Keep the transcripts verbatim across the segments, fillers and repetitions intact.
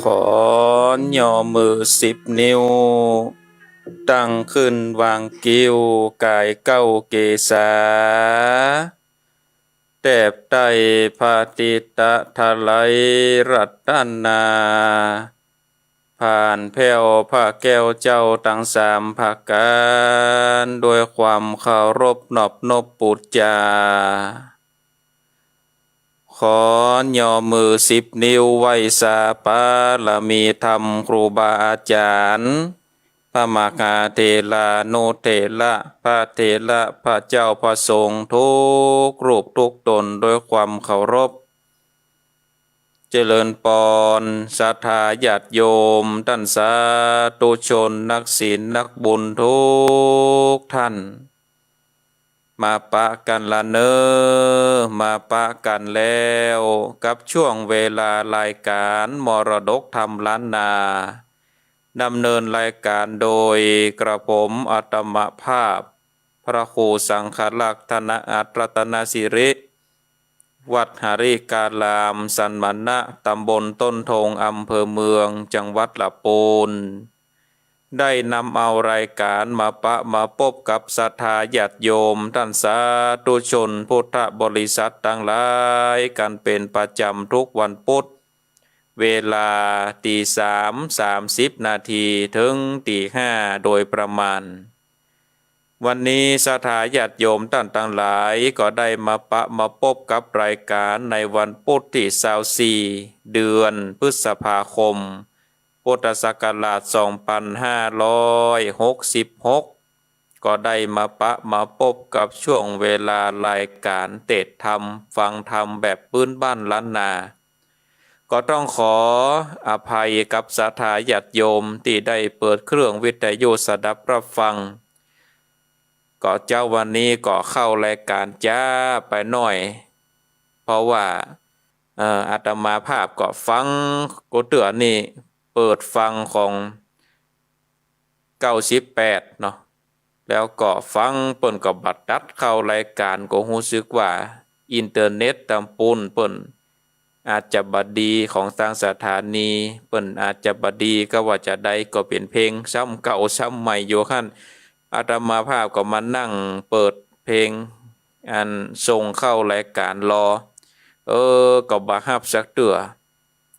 ขอย่อมือสิบนิ้ว ตั้งขึ้นวางคิ้ว ก๋ายเก๊าเกศา แตบใต้พระติตะไตรรัตนา ผ่านแผ้วพระแก้วเจ้าตังสามประก๋าน ด้วยความเคารพนอบนบปู๋จา ขอย่อมือสิบนิ้วไหว้สาปารมีธรรมครูบาอาจ๋ารย์ พระมหาเถรานุเถระ พระเถระ พระเจ้า พระสงฆ์ทุกรูปทุกต๋นด้วยความเคารพ เจริญปอน ศรัทธาญาติโยม ต้านสาธุชน นักศีล นักบุญทุกท่าน มาปะกั๋นละเน่อ มาปะกั๋นแล้ว กับช่วงเวลารายก๋านมรดกธรรมล้านนา ดำเนินรายก๋านโดยกระผมอาตมาภาพ พระครูสังฆรักษ์ ธนอัตรรัตนสิริ วัดหริการามสันมณะ ตำบลต้นธง อำเภอเมือง จังหวัดละปูน ได้นำเอารายก๋านมาปะมาปบกับศรัทธาญาติโยม ต้านสาธุชนพุทธบริษัทตังหลาย กั๋นเป๋นประจ๋ำทุกวันปุธ เวลาตีสาม สามสิบนาที เถิงตีห้าโดยประมาณ วันนี้ศรัทธาญาติโยมต้านตังหลายก็ได้มาปะมาปบกับรายก๋านในวันปุธตี้ซาวสี่ เดือนพฤษภาคม พุทธศักราชสองปันห้าร้อยหกสิบหก ก็ได้มาปะมาปบกับช่วงเวลารายก๋านเตสน์ธรรม ฟังธรรมแบบปื๊นบ้านล้านนา ก็ต้องขออภัยกับศรัทธาญาติโยมตี้ได้เปิดเครื่องวิทยุสดับรับฟัง ก็เจ๊าวันนี้ก็เข้ารายก๋านจ๊าไปหน้อย เพราะว่า เอ่อ อาตมาภาพก็ฟังกู้เตื้อนี่ เปิดฟังของเก้าสิบแปดเนาะ แล้วก็ฟังเปิ้นก็บ่ตัดเข้ารายก๋าน ก็ฮู้สึกว่าอินเทอร์เน็ตตำปูนเปิ้นอาจจะบ่ดี ของตางสถานีเปิ้นอาจจะบ่ดี ก็ว่าจะใด ก็เป๋นเพลงซ้ำเก่าซ้ำใหม่อยู่หั้น อาตมาภาพก็มานั่งเปิดเพลงอันส่งเข้ารายก๋านรอ เออ ก็บ่ฮับสักเตื้อ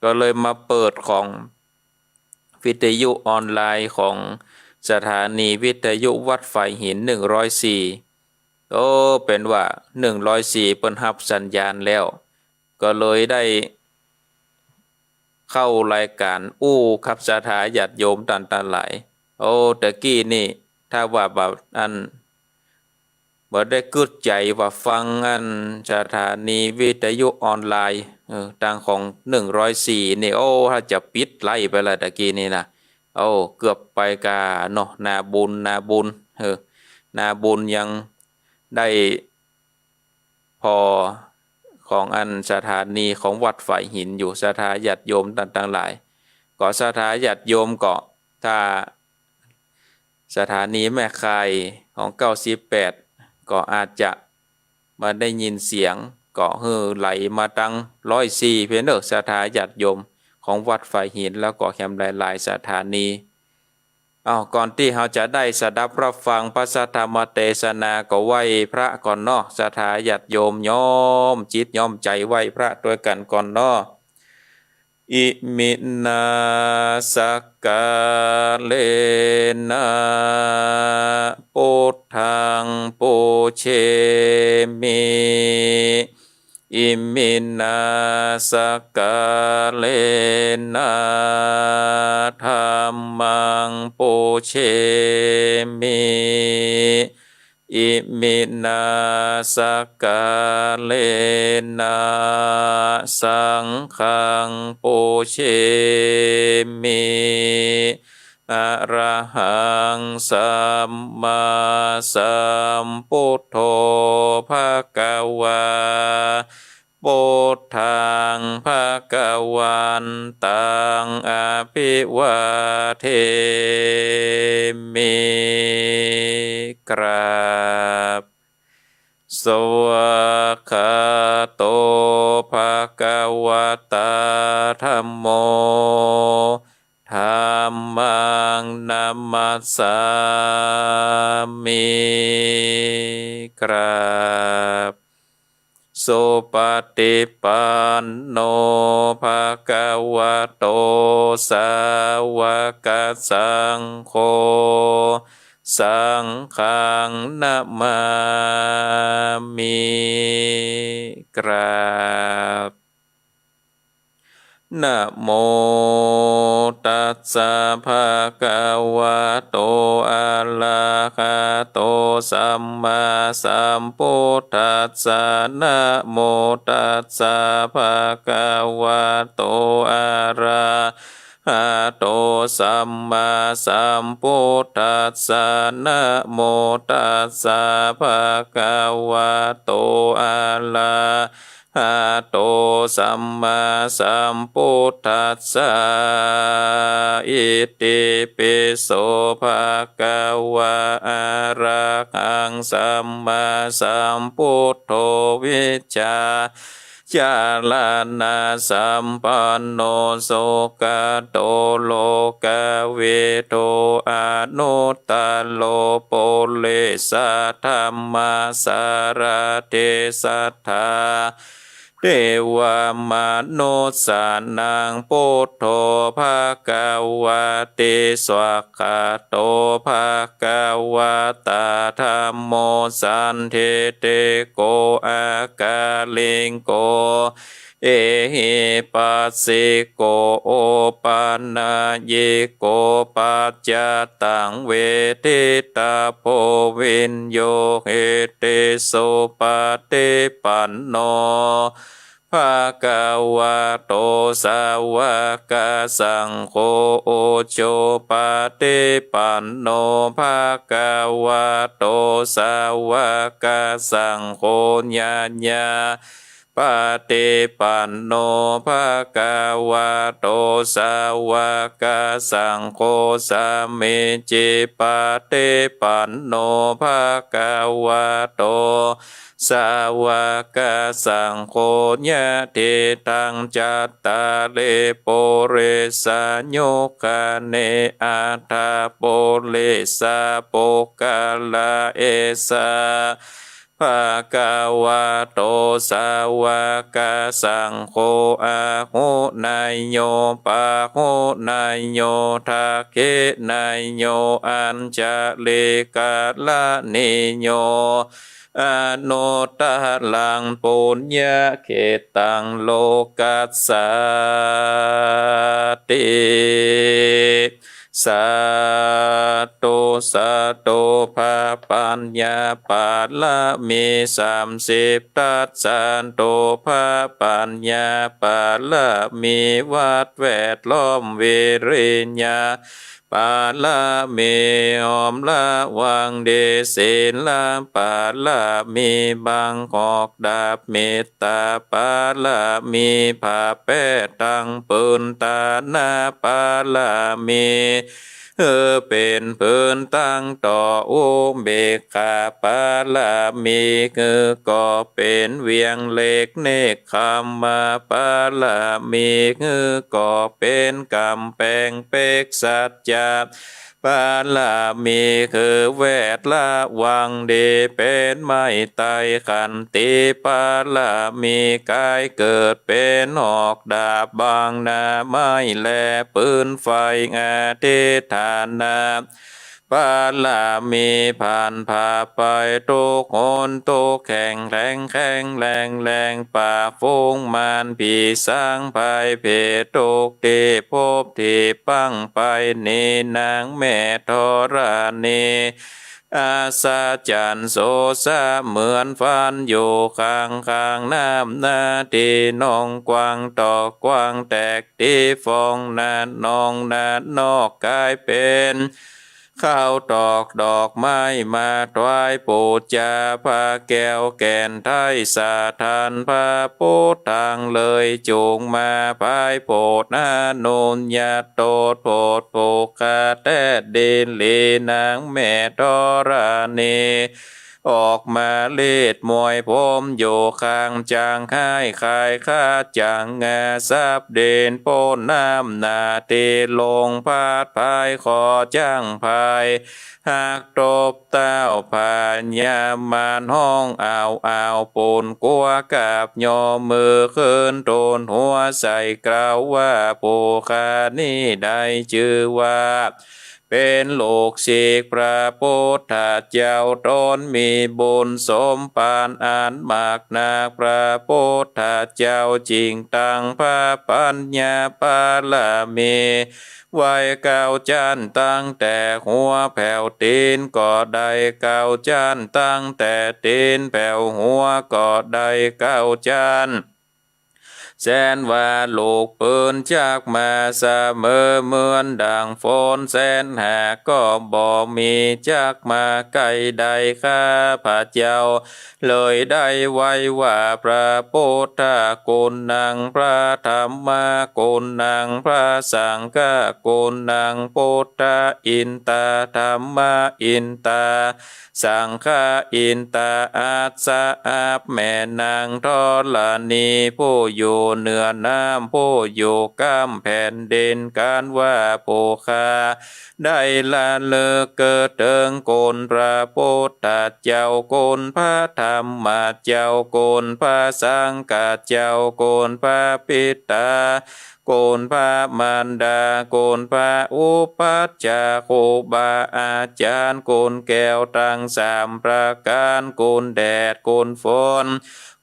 ก็เลยมาเปิดของวิทยุออนไลน์ของสถานีวิทยุวัดฝายหิน หนึ่งร้อยสี่ โอ้ เป๋นว่า หนึ่งร้อยสี่ เปิ้นฮับสัญญาณแล้ว ก็เลยได้เข้ารายก๋านอู้ครับศรัทธาญาติโยมต้านตังหลาย โอ้ ตะกี้นี่ ถ้าว่าบ่ อัน บ่ได้กึ๊ดใจ๋ว่าฟังอันสถานีวิทยุออนไลน์ เออ ตางของ หนึ่งร้อยสี่ นี่ โอ้ ถ้าจะปิดไลฟ์ไปละตะกี้นี่นะ โอ้ เกือบไปก่าเนาะ นาบุญ นาบุญ เออ นาบุญยังได้ผ่อของอันสถานีของวัดฝายหินอยู่ ศรัทธาญาติโยมต้านตังหลาย ก็ศรัทธาญาติโยมก็ ถ้า สถานีแม่ข่ายของเก้าสิบแปด ก็อาจจะบ่ได้ยินเสียง ก็หื้อไหลมาตางร้อยสี่ เพียงเด้อ ศรัทธาญาติโยมของวัดฝายหิน แล้วก็แหมหลายๆ สถานี อ้าว ก่อนตี้เฮาจะได้สดับรับฟังพระสัทธรรมเตสนา ก็ไหว้พระก่อนเนาะ ศรัทธาญาติโยม น้อมจิตน้อมใจ๋ไหว้พระตวยกั๋นก่อนเนาะ อิมินาสักกาเลนะ ปุทธังปูเชมิ อิมินาสักกาเลนะ ธัมมังปูเชมิ อิมินาสักกาเลนะ สังฆังปูเชมิ อะระหังสัมมาสัมพุทโธ ภะคะวา พุทธัง ภะคะวันตัง อะภิวาเทมิ กราบ สวากขาโต ภะคะวะตา ธัมโม ธัมมัง นะมัสสามิ กราบ สุปฏิปันโน ภะคะวะโต สาวกสังโฆ สังฆังนะมามิ กราบ นะโมตัสสะ ภะคะวะโต อะระหะโต สัมมาสัมพุทธัสสะ นะโมตัสสะ ภะคะวะโต อะระหะโต สัมมาสัมพุทธัสสะ นะโมตัสสะ ภะคะวะโต อะระ หะโต สัมมาสัมพุทธัสสะ อิติปิโส ภะคะวะ อะระหัง สัมมาสัมพุทโธ วิชชาจารณะสัมปันโน สุขะโต โลกะวิทู อนุตตโร ปุริสะธัมมาสารถิ สัทธา เทวะมนุสสานัง พุทโธ ภะคะวะติ สวากขาโต ภะคะวะตา ธัมโม สันทิฏฐิโก อากาลิโก เอหิปัสสิโก โอปะนะยิโก ปัจจตัง เวทิตะโพ วิญญูหิติ สุปะฏิปันโน ภะคะวะโต สาวกสังโฆ อุจุปะฏิปันโน ภะคะวะโต สาวกสังโฆ ญาณา ปะฏิปันโน ภะคะวะโต สาวกสังโฆ สามีจิปะฏิปันโน ภะคะวะโต สาวกสังโฆ ยะถีตัง จัตตาริ ปุริสายุคานิ อัตถะปุริสะ ปุคคละ เอสะ ภะคะวะโต สาวกสังโฆ อาหุเนยโย ปาหุเนยโย ทักขิเนยโย อัญชลีกะระณีโย อนุตตะรัง ปุญญะเขตตัง โลกัสสาติ สาธุ สาธุ พระปัญญาปารมีสามสิบ ตัสสาธุ พระปัญญาปารมี วัดแวดล้อม วิริยะปารมี ห้อมระวังดี ศีลปารมี บังออกดาบ เมต ตาปารมี ผ้าแป้ตังปืน ตานะปารมี หื้อเป๋นปืนตังต่อ อุเบกขาปารมี หื้อก่อเป๋นเวียงเหล็ก เนกขัมมะปารมี หื้อก่อเป๋นก๋ำแปงเป๊ก สัจจะ ปารมี หื้อแวดระวังดี เป๋นไม้ไต้ ขันติปารมี ก๋ายเกิดเป๋นหอกดาบ บังหน้าไม้แลปืนไฟ อธิฏฐานะปารมี ผ่านผ่าไปทุกหนทุกแห่ง แข็งแข็งแรงแรง ปราบฝูงมารผีสางภัยเผดทุกตี้ ภพตี้ปังไป นี้นางแม่ธรณี อัศจรรย์โสสะเหมือนฝัน อยู่ข้างข้างน้ำนา ตี้นองกว้างตอกกว้างแตก ตี้ฟองน้ำนองน้ำนอกก๋ายเป๋น ข้าวตอกดอกไม้มาถวายปู๋จา ผ้าแก้วแก่นไท้ สถานพระพุทธตังเลย จุ่งมาพายโผดอนุญาตโตษโผดผูกขาแต๊ดีหลี นางแม่ธรณี ออกมาลีดมวยผมอยู่ข้าง จักไห้คายคาจักงา สับดินป๊นน้ำนา ตี้ลงพัดพายขอจั้งพาย หากตบเต้าพญามารฮ้องอ้าวอ้าว ปูนกั๋วกราบยอมมือขึ้น ตูนหัวใส่กล่าวว่า ผู้ข้านี้ได้จื้อว่า เป๋นลูกศิษย์พระปุทธเจ้า ต๋นมีบุญสมภารอันมากนัก พระปุทธเจ้าจึงตั้งพระปัญญาบารมี ไว้เก้าจั๊น ตั้งแต่หัวแผวตี๋นก็ได้เก้าจั๊น ตั้งแต่ตี๋นแผวหัวก็ได้เก้าจั๊น แสนว่าลูกปื๊นจักมาเสมอ เหมือนดั่งฝนแสนหากก็บ่มีจักมาใก้ได้ ข้าพเจ้าเลยได้ไหว้ว่า พระปุทธกุณัง พระธัมมกุณัง พระสังฆกุณัง ปุทธาอินตา ธัมมาอินตา สังฆาอินตา อัสสะ อับแม่นางธรณี ผู้อยู่เหนือน้ำ ผู้อยู่ก้ำแผ่นดิน กันว่าผู้ข้าได้ละลึกเถิงคุณพระปุทธเจ้า คุณพระธัมมเจ้า คุณพระสังฆเจ้า คุณพระปิตา คุณพระมารดา คุณพระอุปัชฌาย์ ครูบาอาจ๋ารย์ คุณแก้วตังสามประก๋าน คุณแดด คุณฝน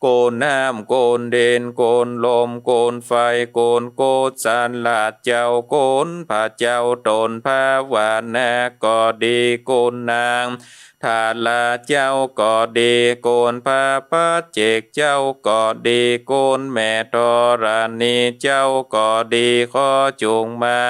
คุณน้ำ คุณดิน คุณลม คุณไฟ คุณกุศลเจ้า คุณพระเจ้าต๋นภาวนาก็ดี คุณนาง ธาราเจ้าก็ดี คุณพระปัจเจกเจ้าก็ดี คุณแม่ธรณีเจ้าก็ดี ขอจุ่งมา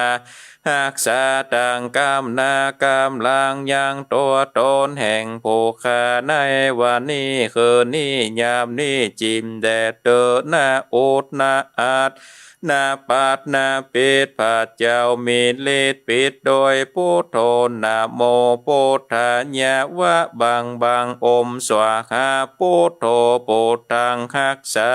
ฮักษาตังก้ำหน้าก้ำหลังยังตั๋วต๋นแห่งผู้ข้าในวันนี้ คืนนี้ ยามนี้ จิ่มแดดเต๊อะ นะอุดนะอัด นะปัดนะปิด พระเจ้ามีฤทธิ์ปิดโดยพุทโธ นะโมพุทธายะ วะบังบัง โอมสวาหา พุทโธพุทธังฮักษา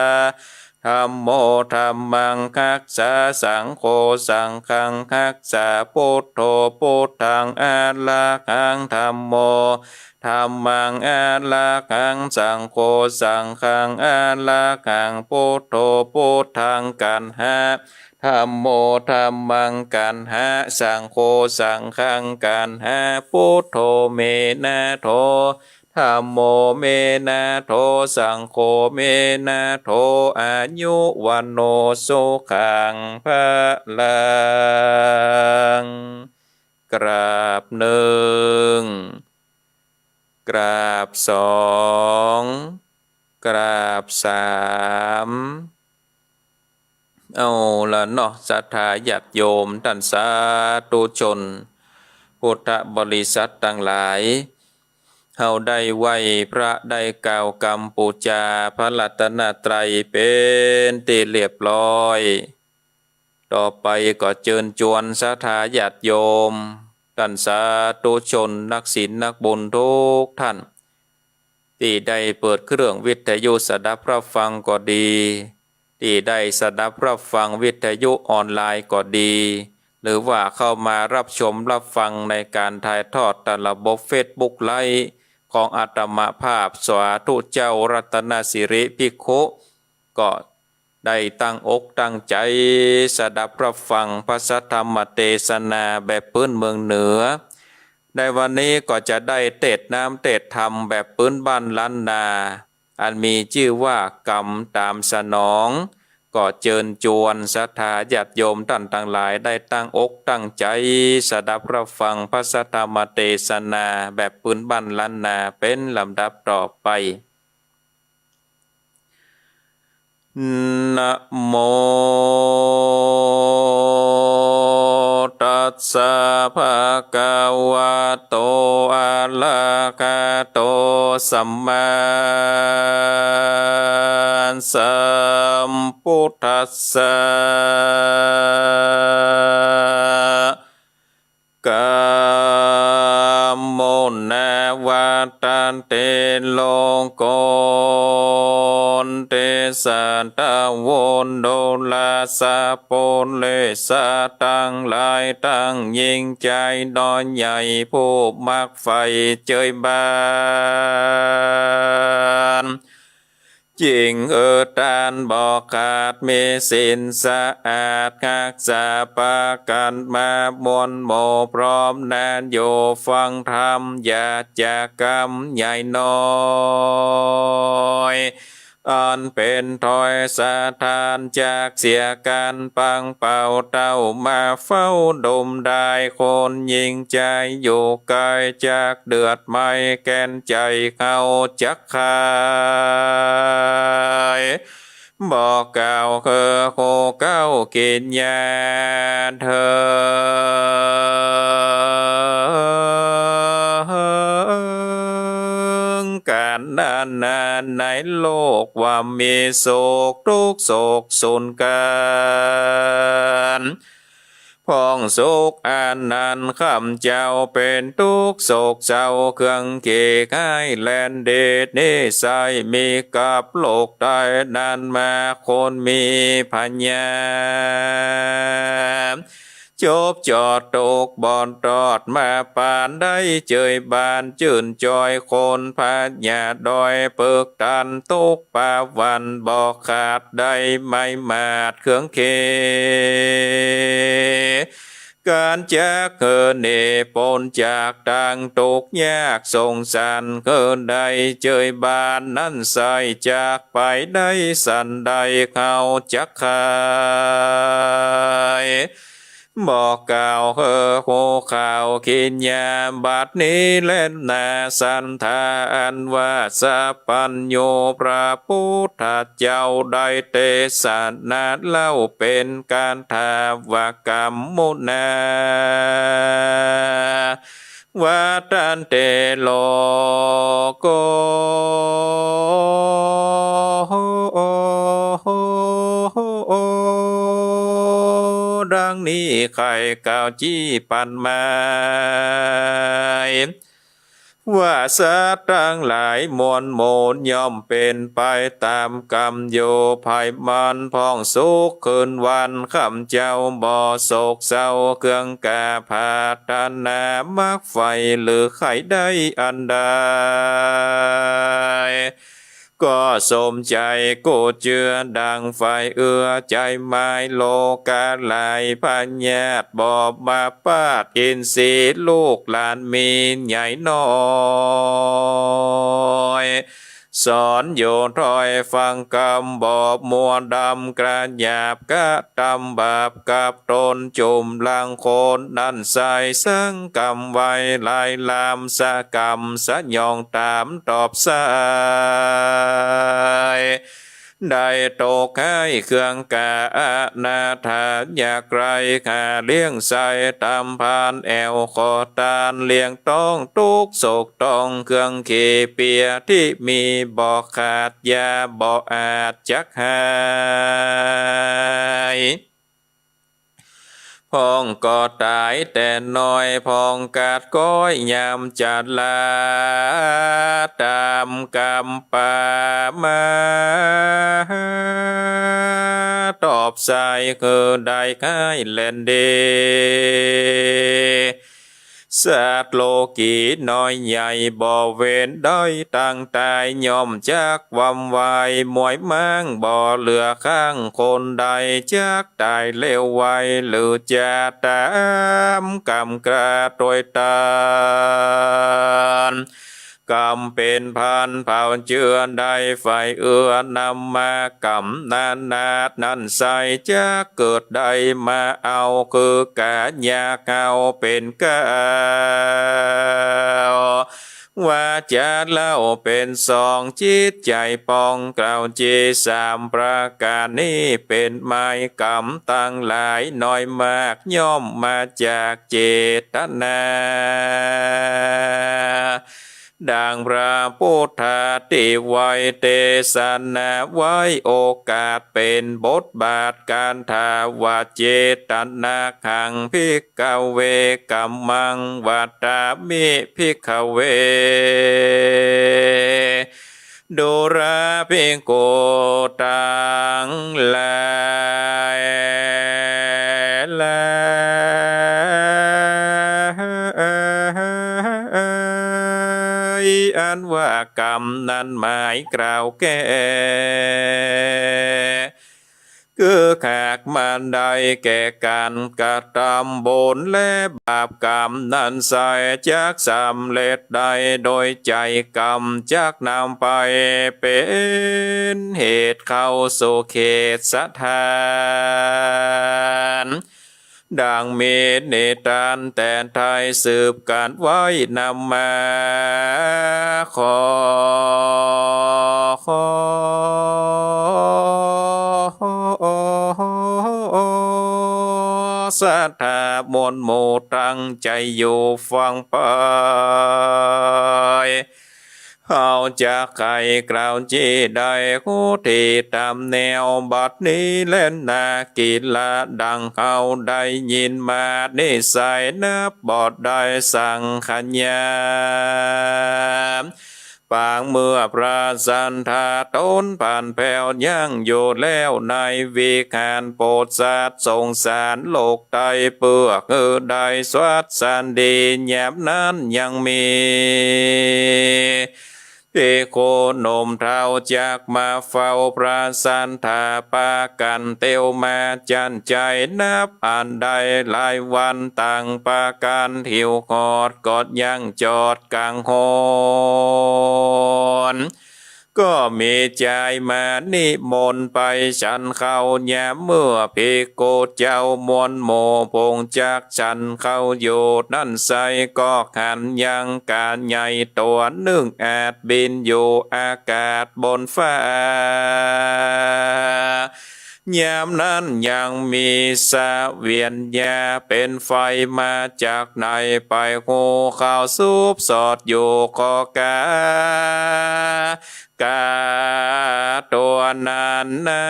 ธัมโมธัมมังฮักษา สังโฆสังฆังฮักษา พุทโธพุทธังอะระหัง ธัมโม ธัมมังอะระหัง สังโฆสังฆังอะระหัง พุทโธพุทธังกัณหะ ธัมโมธัมมังกัณหะ สังโฆสังฆังกัณหะ พุทโธเมนะโธ ธัมโมเมนะโธ สังโฆเมนะโธ อายุวัณโณสุขังพะลัง กราบนึ่ง กราบสอง กราบสาม เอาละเนาะ ศรัทธาญาติโยมต้านสาธุชน พุทธบริษัทตังหลาย เฮาได้ไหว้พระ ได้กล่าวกำปู๋จาพระรัตนตรัยเป๋นตี้เรียบร้อย ต่อไปก็เจิญจวนศรัทธาญาติโยม ต้านสาธุชน นักศีลนักบุญกู้ต้าน ตี้ได้เปิดเครื่องวิทยุสดับฮับฟังก็ดี ตี้ได้สดับฮับฟังวิทยุออนไลน์ก็ดี หรือว่าเข้ามาฮับชมฮับฟังในก๋านถ่ายทอดตามระบบเฟซบุ๊กไลฟ์ของอาตมาภาพ สาธุเจ้ารัตนสิริภิกขุ ก็ได้ตั้งอกตั้งใจ๋สดับฮับฟังพระสัทธรรมเตสนาแบบปื๊นเมืองเหนือ ในวันนี้ก็จะได้เตสน์น้ำเตสน์ธรรมแบบปื๊นบ้านล้านนา อันมีจื้อว่ากำต๋ามสนอง ก็เจิญจวนศรัทธาญาติโยมต้านตังหลายได้ตั้งอกตั้งใจ๋สดับฮับฟังพระสัทธรรมเตสนาแบบปื๊นบ้านล้านนาเป๋นลำดับต่อไป นะโม ตัสสะ ภะคะวะโต อะระหะโต สัมมาสัมพุทธัสสะ กัมโม นะ วัฏฏันติ โลกุตติสะ ทะ วุตโต ราชะ ปุริสะ ตังหลาย ตังยิ่งใจ๋น้อยใหญ่ ผู้มักใฝ่เจยบาป จิ่งเออตานบ่ขาด มีศีลสะอาดฮักษา ปากั๋นมามวลหมู่ พร้อมนาอยู่ฟังธรรม อย่าจะกำใหญ่น้อย อันเป๋นถ้อยสะท้าน จากเสียก๋านปังเป่า เต้ามาเฝ้าดมดาย คนยิ่งใจ๋อยู่ไก๋ จักเดือดไหม้แก่นใจ๋ เฮาจัก ขาย บ่กล่าวหื้อฮู้เข้ากิ๋นยาเถิง ก๋านนานาในโลก ว่ามีสุขตุ๊กข์สุขสูญกั๋น พ่องสุขอันนั้น ข้าพเจ้าเป๋นตุ๊กข์โศกเศร้า เครื่องขี้คายแล่นดี นี้ไส้มีกับโลกใต้ นั้นมาคนมีพญา จบจอดตุ๊กข์บ่รอด มาปานได้เจยบาน จื้นจอยคนพญาดอย ปึกตันตุ๊กข์ ปาวันบ่ขาด ได้ไม้มาดเครื่องเค ก๋านจักหื้อหนีป๊นจากตางตุ๊กข์ยากสงสาร หื้อได้เจยบานนั้นไส้ จักไปได้สันใด เฮาจักขาย บ่กล่าวหื้อฮู้ข่าวกิ๋นยา บัดนี้แลนา สันธาอันว่าสัพพัญญู พระพุทธเจ้าได้เตสนาเล่า เป๋นคาถาว่า กัมมุนา วัฏฏันติโลโก ดังนี้ใค่กล่าวจี้ปันหมาย ว่าสัตว์ตังหลายมวลหมู่ ย่อมเป๋นไปต๋ามกรรมอยู่ ใผมันพ่องสุขคืนวัน ข้าพเจ้าบ่โศกเศร้า เครื่องก๋าผาถนา มักใฝ่หรือใค่ได้อันใด ก็สมใจ๋กู้เจื้อ ดังใฝ่เอื้อใจ๋ไม้ โรคาหลายพยาธิบ่มาปาด อินทรีย์ลูกหลานมีใหญ่น้อย สอนอยู่ถ้อยฟังกำ บ่มัวดำกระหยาบ กระตำบาปกับต๋น จุ่มลังคนนั้นไส้ สังกำไว้หลายลำ สะกำสยองต๋ามตอบไส้ ได้ตกให้เครื่องก๋าอนาถา อยากไร้หาเลี้ยงไส้ ต๋ามพานแอ่วขอตาน เลี้ยงต้องตุ๊กข์โศกต้อง เครื่องขี้เปียที่มีบ่ขาด ยาบ่อาจจักหาย พ่องก็ต๋ายแต่น้อย พ่องกาดก้อยยามจะลา ต๋ามกำปามา ตอบไส้หื้อได้ใค่แล่นดี สัตว์โลกีน้อยใหญ่บ่เว้นได้ ตังต๋ายย่อมจักวำวาย มวยม้างบ่เหลือข้าง คนใดจักต๋ายเร็วไว หรือจะต๋ามกำกระตวยตาน กำเป๋นพันเผ่าเจื้อ ได้ใฝ่เอื้อนำมากำนานานั้นไส้ จักเกิดได้มาเอา คือก๋ายากเอาเป๋นเก่า ว่าจะเล่าเป๋นสอง จิตใจ๋ปองเกล้า จีสามประก๋านนี้ เป๋นไม้กำตังหลายน้อยมาก ย่อมมาจากเจตนา ดังพระพุทธาตี้ไว้เตสนาไว้ โอกาสเป๋นบทบาทคาถาว่า เจตนาหัง ภิกขเว กัมมัง วัตตามิ ภิกขเว ดูราภิกขุตังหลาย อันว่ากรรมนั้นหมายกล่าวแก่ คือหากมันได้แก่ก๋านกระตำบุญและบาปกรรมนั้นไซร้ จักสำเร็จได้โดยใจ๋กรรม จักนำไปเป๋นเหตุเข้าสู่เขตสถาน ดังมีนิทานแต่ไท้สืบกั๋นไว้นำมา ขอ ศรัทธามวลหมู่ตั้งใจ๋อยู่ฟังไป เฮาจักไขกล่าวจี้ได้ ฮู้ตี้ต๋ามแนวบัดนี้แลนา กิริยาดังเฮาได้ยินมานี้ไซร้ นับบ่ได้สังขยา ปางเมื่อพระสัตถาต๋นผันแผ้วยังอยู่แล้วในวิหาร โปรดสัตว์สงสารโลกไตร เปื้อหื้อได้สวัสดี ยามนั้นยังมีภิกขุหนุ่มเฒ่าจักมาเฝ้าพระสัตถา ปากั๋นเตียวมาจั้นใจ๋ นับอันได้หลายวัน ต่างปากั๋นหิวหอด ก็ยังจอดกังหน ก็มีจายมานิมนต์ไปฉันข้าวยามเมื่อ ภิกขุเจ้ามวลหมู่ผงจักฉันข้าวอยู่นั้นไซร้ ก็หันยังก๋าใหญ่ตั๋วนึ่งอาจบินอยู่อากาศบนฟ้า ยามนั้นยังมีเสวียนยาเป๋นไฟมาจากไหน ไปฮู้ข่าวสืบสอดอยู่ ก็กา กาตั๋วนั้นนา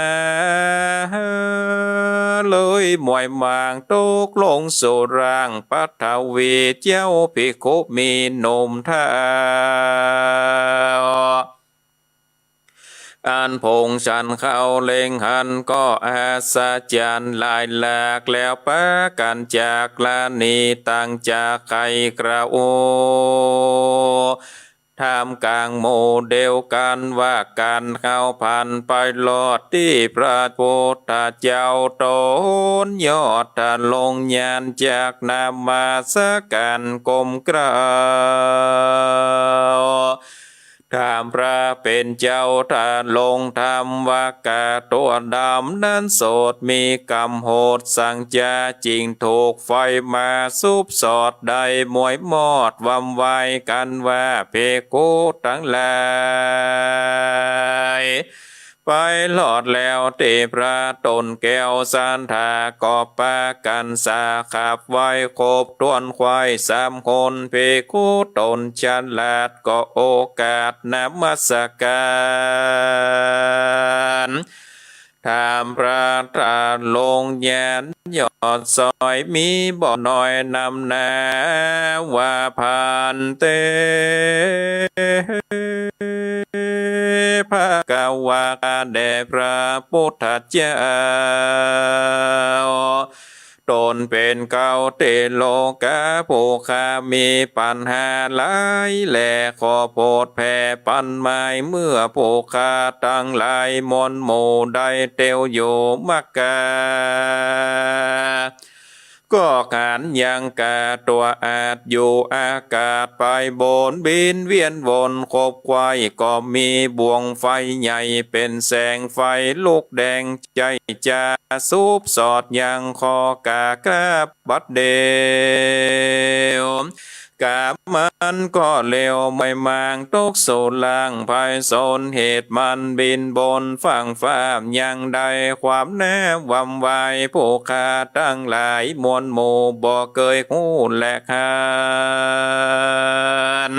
เลยหมอยหมางตกลงสู่ร่างปฐวี เจ้าภิกขุมีหนุ่มเฒ่า อันผงฉันข้าวเล็งหันก็อัศจรรย์หลายหลาก แล้วปากั๋นจากลาหนีต่างจากใค่กล่าว ท่ามกลางหมู่เดียวกั๋นว่า ก๋านเฮาผันไปรอดตี้พระพุทธเจ้าต๋นยอดทรงญาณ จักนมัสก๋ารก้มเกล้า ถามพระเป๋นเจ้า ตรงธรรมกะตั๋วดำนั้นโสดมีกำหนดสังจะ จึงถูกไฟมาสุบสอดได้หมวยมอด วำวายกั๋นว่า ภิกขุตังหลาย ไปรอดแล้วตี้พระต๋นแก้วสัตถา ก็ปากั๋นสาขับไหว้ครบถ้วนไขว่สามคน ภิกขุต๋นฉลาดก็โอกาสนมัสก๋าร ถามพระตรงญาณยอดซอย มีบ่น้อยนำหนาว่า ภันเต ภะคะวา แด่พระพุทธเจ้า ต๋นเป๋นเกล้าตี้โลก๋า ผู้ข้ามีปัญหาหลายแล ขอโผดแผ่ปันหมาย เมื่อผู้ข้าตังหลายมวลหมู่ได้เตียวอยู่มากา ก็หันยังก๋าตั๋วอาจอยู่อากาศไปบน บินเวียนวนคบไขว่ ก็มีบ่วงไฟใหญ่เป๋นแสงไฟลุกแดง ใจ้จ๋าสุบสอดยังข้อกากราบบัดเดี่ยว ก๋ามันก็เร็วหมอยหมางตกสู่ล่าง ภัยสนเหตุมันบินบนฟากฟ้า ยังได้ความหนาวำวาย ผู้ข้าตังหลายมวลหมู่บ่เกยฮู้แลหัน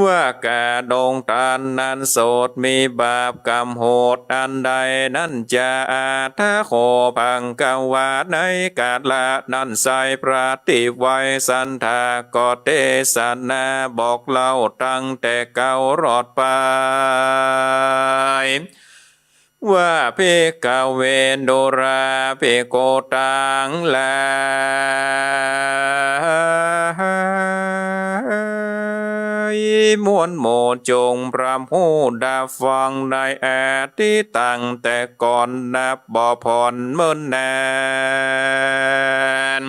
ว่ากาดงตันนั้นโสดมีบาปกำหนดอันใดนั้นจา อะถะโข ภะคะวา ในกาละนั้นไซร้ พระตี้ไหว้สัตถาก็เตสนาบอกเล่าตั้งแต่เก๊ารอดไป ว่า ภิกขเว ดูราภิกขุตังหลาย มวลหมู่จงพร่ำฮู้ดาฟังในอดีตตั้งแต่ก่อนนับบ่ผ่อนเมินนาน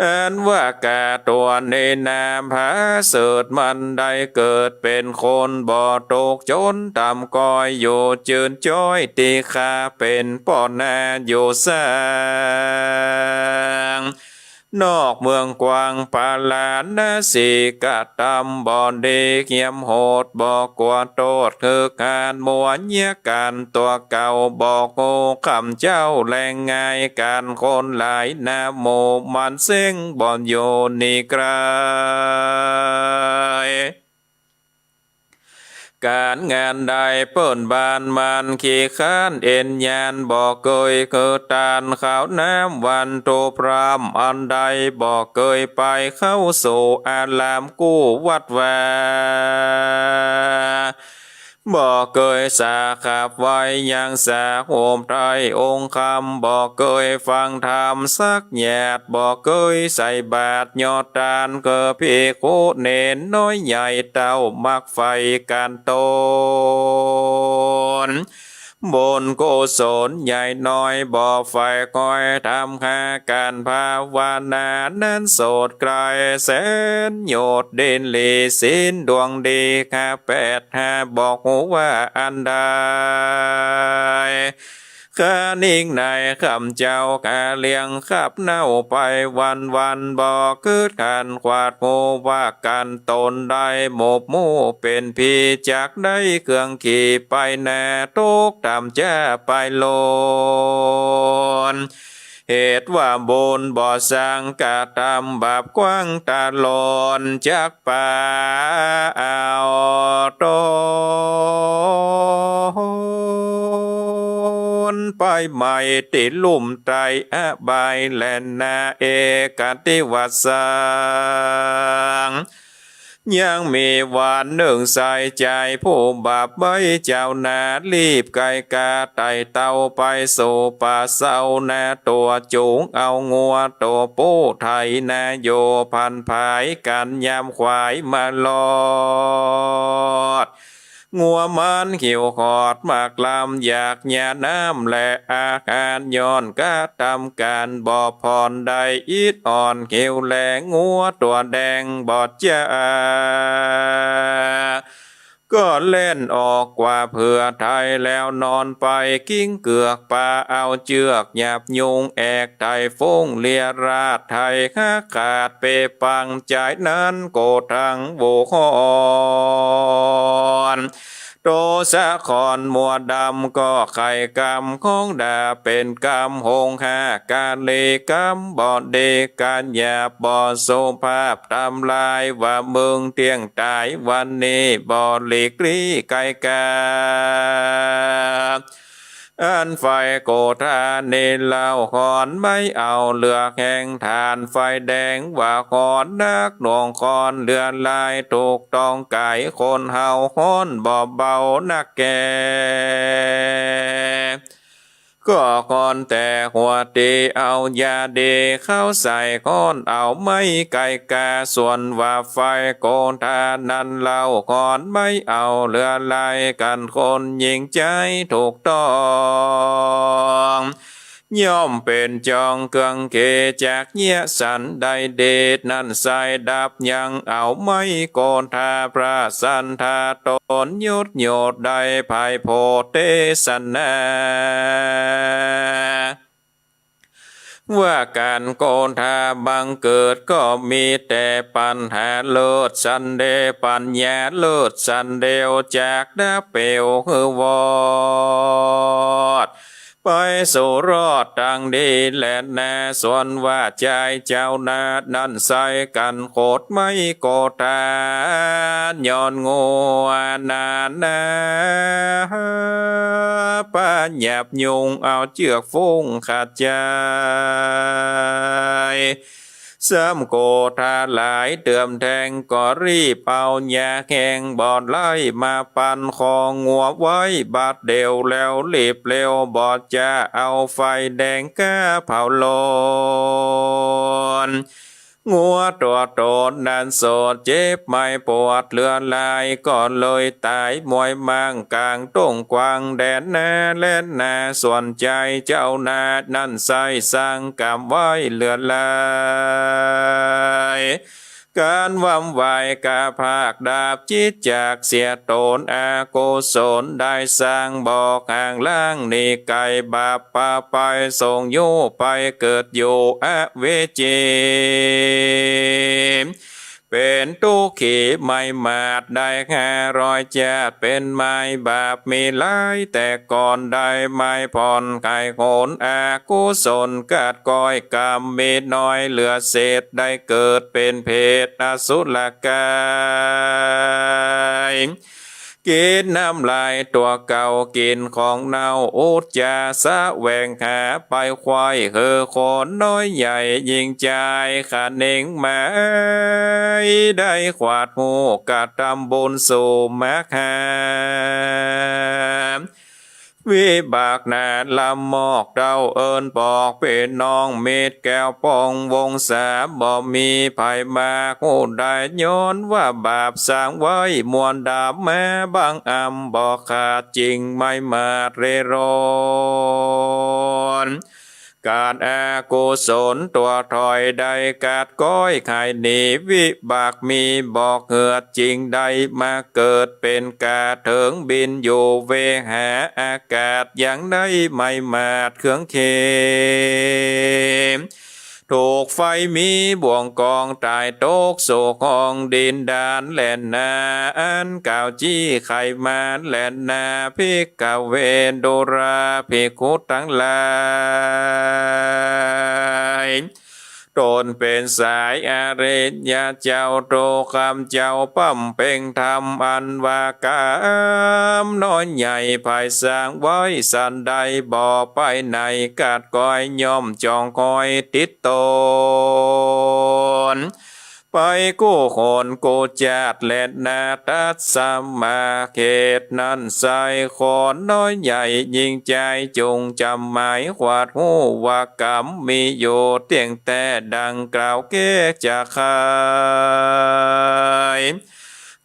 อันว่าก๋าตั๋วนี้นาผาเสริฐมันได้เกิดเป๋นคนบ่ตกจนต่ำก้อยอยู่จืนจ้อยตี้ข้าเป๋นป้อนาอยู่สร้าง นอกเมืองกว้างปาราณสี กระตำบ่ดีเขียมโหด บ่กั๋วโต้ษคือก๋านมัวเยียะก๋านตั๋วเก่า บ่ฮู้คำเจ้าแลง่าย ก๋านคนหลายนาหมู่ มันเซ้งบ่อยู่หนีไกล ก๋านงานได้เปิ้นบ้านมันขี้ค้านเอ็นยาน บ่เกยคือต้านข้าวน้ำวันตุพร่ำอันใด บ่เกยไปเข้าสู่อารามกู้วัดวา บ่เกยสาขับไหว้ยังสาโหมไตรองค์คำ บ่เกยฟังธรรมสักหยาด บ่เกยใส่บาตรยอดตาน คือภิกขุเณรน้อยใหญ่เต้า มักใฝ่ก๋านตน บุญกุศลใหญ่น้อย บ่ใฝ่คอยธรรมหาก๋านภาวนา นั้นโสดไกลแสนโยชน์ ดินหลีศีลดวงดี ข้าแปดห้าบอกฮู้ว่าอันใด ข้านิ่งในคำเจ้า ข้าเลี้ยงขับเน่าไปวันวัน บ่กึ๊ดขันขวาดฮู้ว่าก๋านตนได้หมบหมู่เป๋นผี จักได้เครื่องขี่ไปนา ตกต่ำจ้าไปโลน เหตุว่าบุญบ่สร้างกระตำบาปกว้างตาลอน จักปาเอาตนไปไหม้ตี้ลุ่มไตรอบายแลนา เอกติวัสสัง ยังมีวันนึ่งใส่ใจ๋ผู้บาปไว้เจ้านา รีบไกก๋าไต่เต้าไปสู่ป่าเซานา ตั๋วจูงเอางัวตั๋วปู้ไถนา อยู่ผันผายกั๋นยามขวายมารอด งัวมันหิวขอดหมากลำ อยากหญ้าน้ำและอาหาร ย้อนกระตำก๋านบ่ผ่อนได้ อิดอ่อนหิวแลง งัวตั๋วแดงบอดจ้า ก็แล่นออกกว่าเผื่อไถ แล้วนอนไปกิ้งเกือกป่า เอาเจื้อกหยาบยุงแอกไถ ฝูงเลียราษไถ หักขาดเปปัง จายนั้นโกฏังโวหอน โตสะขอนมัวดำ ก็ไข่กำของดา เป๋นกำหงหากาลี กำบ่ดี ก๋านหยาบบ่สุภาพ ตำลายว่ามึงเตี้ยงต๋าย วันนี้บ่หลีกลี้ไก๋ก๋า อันไฟโกฏานี้เล่าหอนไม้เอาเหลือแห้ง ถ่านไฟแดงว่าหอนนักหน่วงคอน เหลือลายถูกต้องก๋าย คนเฮาหอนบ่เบานักแก่ ก็หอนแต่หัวตี้ เอายาดีเข้าใส่หอนเอาไม้ไก๋ก๋า ส่วนว่าไฟโกฏานั้นเล่าหอนไม้เอาเหลือลาย กั๋นคนหญิงใจ๋ถูกต้อง ย่อมเป๋นจองเครื่องเข จักเยียะสันใดเดช นั้นใส่ดับยังเอาไม้โกฏา พระสันธาตนยุดโยดได้ไพโพธิเตสนา ว่าก๋านโกฏาบังเกิดก็มีแต่ปัญหาเลิศสันเด ปัญญาเลิศสันเดียว จักดับเปลวหื้อวอด ไปสู่รอดตังดีแลนา ส่วนว่าจายเจ้านา นั้นใส่กั๋นโขดไม้โกฏา ย้อนงัวนานา ปาหยาบยุงเอาเจื้อกฝูงขาดจาย ซ้ำโกฏาหลายเติมแทง ก็รีบเอาหญ้าแห้งบ่อนไล่มาปันคองัวไว้บัดเดียว แล้วรีบเร็วบ่จะเอาไฟแดงก้าเผาโลน งัวตั๋วต๋นนั้นโสดเจ็บไม้ปวดเหลือหลาย ก็เลยต๋ายมวยมั่งก๋างต้งกว้างแดนนา และนาส่วนใจ๋เจ้านานั้นไส้สั่งกำไว้เหลือหลาย ก๋านวำไหว้กาผากดาบจิตจากเสียต๋น อกุศลได้สร้างบอกห่างล้างหนีไก๋บาป ปาไปส่งอยู่ไปเกิดอยู่อเวจี เป๋นตุ๊กขีไม้หมาดได้ห้าร้อยจาติ เป๋นไม้บาปมีหลายแต่ก่อน ได้ไม้ผ่อนไขหนอกุศล กาดก้อยกำมีน้อยเหลือเศษ ได้เกิดเป๋นเปรตอสุรก๋าย กิ๋นน้ำลายตั๋วเก่า กิ๋นของเน่าอุจจา แสวงหาไปไขว่หื้อคนน้อยใหญ่หญิงจาย ขะเน็งมาได้ขวาดฮู้ กระตำบุญสู่มักหา วิบากหนาลำมอก เต้าเอิ้นปอกปี้น้องมิตรแก้วปองวงศา บ่มีใผมาฮู้ได้ ย้อนว่าบาปสร้างไว้มวลดำมาบังอำ บ่ขาดจิ่งไม้หมาดเร่ร่อน ก๋านอกุศลตั๋วถอยได้กาดก้อยไขหนี วิบากมีบอกเหือดจิ่งได้มาเกิดเป๋นก๋าเถิงบินอยู่เวหาอากาศ ยังได้ไม้หมาดเครื่องเข็ม ถูกไฟมีบ่วงกองต๋ายตกสู่ห้องดินดานแลนา อันกล่าวจี้ไขมาแลนา ภิกขเว ดูราภิกขุตังหลาย ต๋นเป๋นสายอริยะเจ้า โตกำเจ้าบำเพ็งธรรม อันว่ากำน้อยใหญ่ไผสร้างไว้สันใด บ่ไปไหนกาดก้อยย่อมจ๋องคอยติดต๋น ไปกู้หนกู้จาติแลนา ตัสมา เหตุนั้นไส้คนน้อยใหญ่หญิงจาย จุ่งจ๋ำหมายขวาดฮู้ว่ากำมีอยู่เตี้ยงแต๊ดังกล่าวแก้จะไข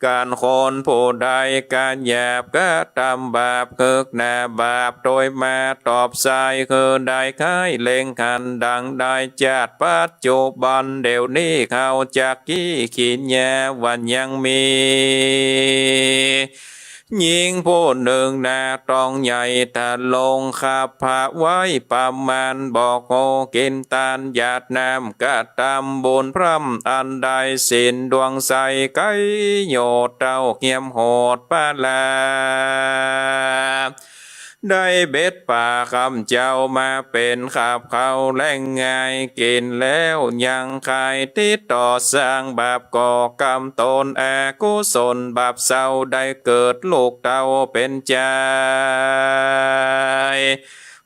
ก๋านคนผู้ใดก๋านหยาบกระตำบาป คึกหนาบาปโตยมาตอบไส้ คือได้ไข้เล็งหันดังได้จาติปัจจุบันเดี๋ยวนี้ เขาจักขี้ขีญญาวันยังมี ญิงผู้นึ่งหน้าต๊องใหญ่ทะลง ขับพระไว้ประมาณ บ่ฮู้กิ๋นตานหยาดน้ำ กระตำบุญพร่ำอันได้ศีลดวงใส ไกโยเต้าเหียมโหดปาลา ได้เบ็ดป๋าคำเจ้ามาเป๋นขับเข้าแลงง่าย กิ๋นแล้วยังไข้ติดต่อสร้างบาปก่อกำต๋น อกุศลบาปเศร้าได้เกิดลูกเต้าเป๋นจาย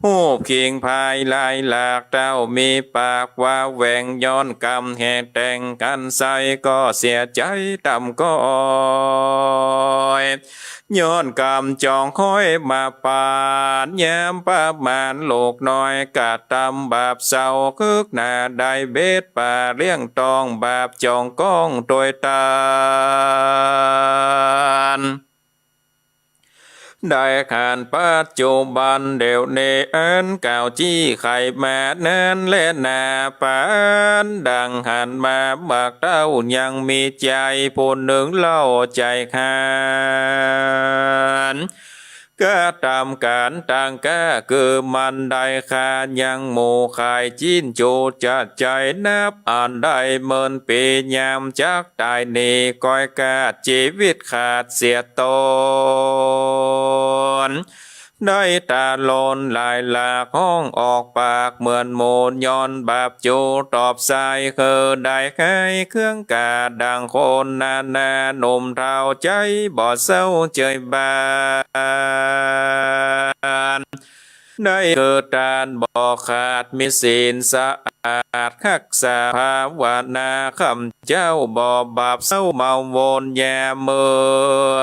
ฮูบคิงพายลายหลาก เต้ามีปากว่าแหว่ง ย้อนกำแห่แต่งกั๋นไส้ ก็เสียใจ๋ตำก้อย ย้อนกำจ๋องคอยมาปาน ยามประมาณลูกน้อยกระตำบาปเศร้า คึกหนาได้เบ็ดป๋าเลี้ยงต๊อง บาปจ๋องก้องโตยตาน ได้หันปัจจุบันเดี๋ยวนี้ อันกล่าวจี้ไขมานั้นแลนา ปานดังหันมา บักเต้ายังมีใจ๋ผู้นึ่งเล่าใจ๋หัน กระตำก๋านต่างก้า คือมันได้ฆ่ายังหมู่ขายจิ๊น จูจัดใจ๋นับอันได้เมินปี๋ ยามจักต๋ายนี้ ก้อยกาดจีวิตขาดเสียต๋น ได้ตะโลนหลายหลาก ฮ้องออกปากเหมือนหมู ย้อนบาปจูตอบไส้ คือได้ไข้เครื่องกาดังคนนานา หนุ่มเฒ่าใจ๋บ่เศร้าเจยบาป ได้เกิดตานบ่ขาด มีศีลสะอาดฮักษาภาวนา คำเจ้าบ่บาปเศร้าเมาวน อย่าเมื่อ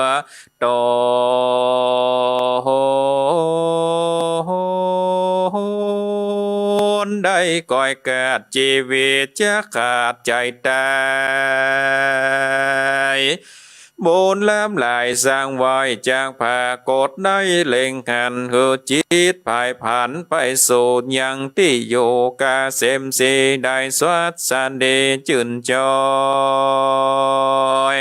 ต๋น ได้ก้อยกาด จีวิตจะขาดจายต๋าย บุญล้ำหลายสร้างไว้จักผากฏ ได้เล็งหันหื้อจิตผายผันไปสู่ยังตี้อยู่ กะเสมสีได้สวัสดีจื้นจอย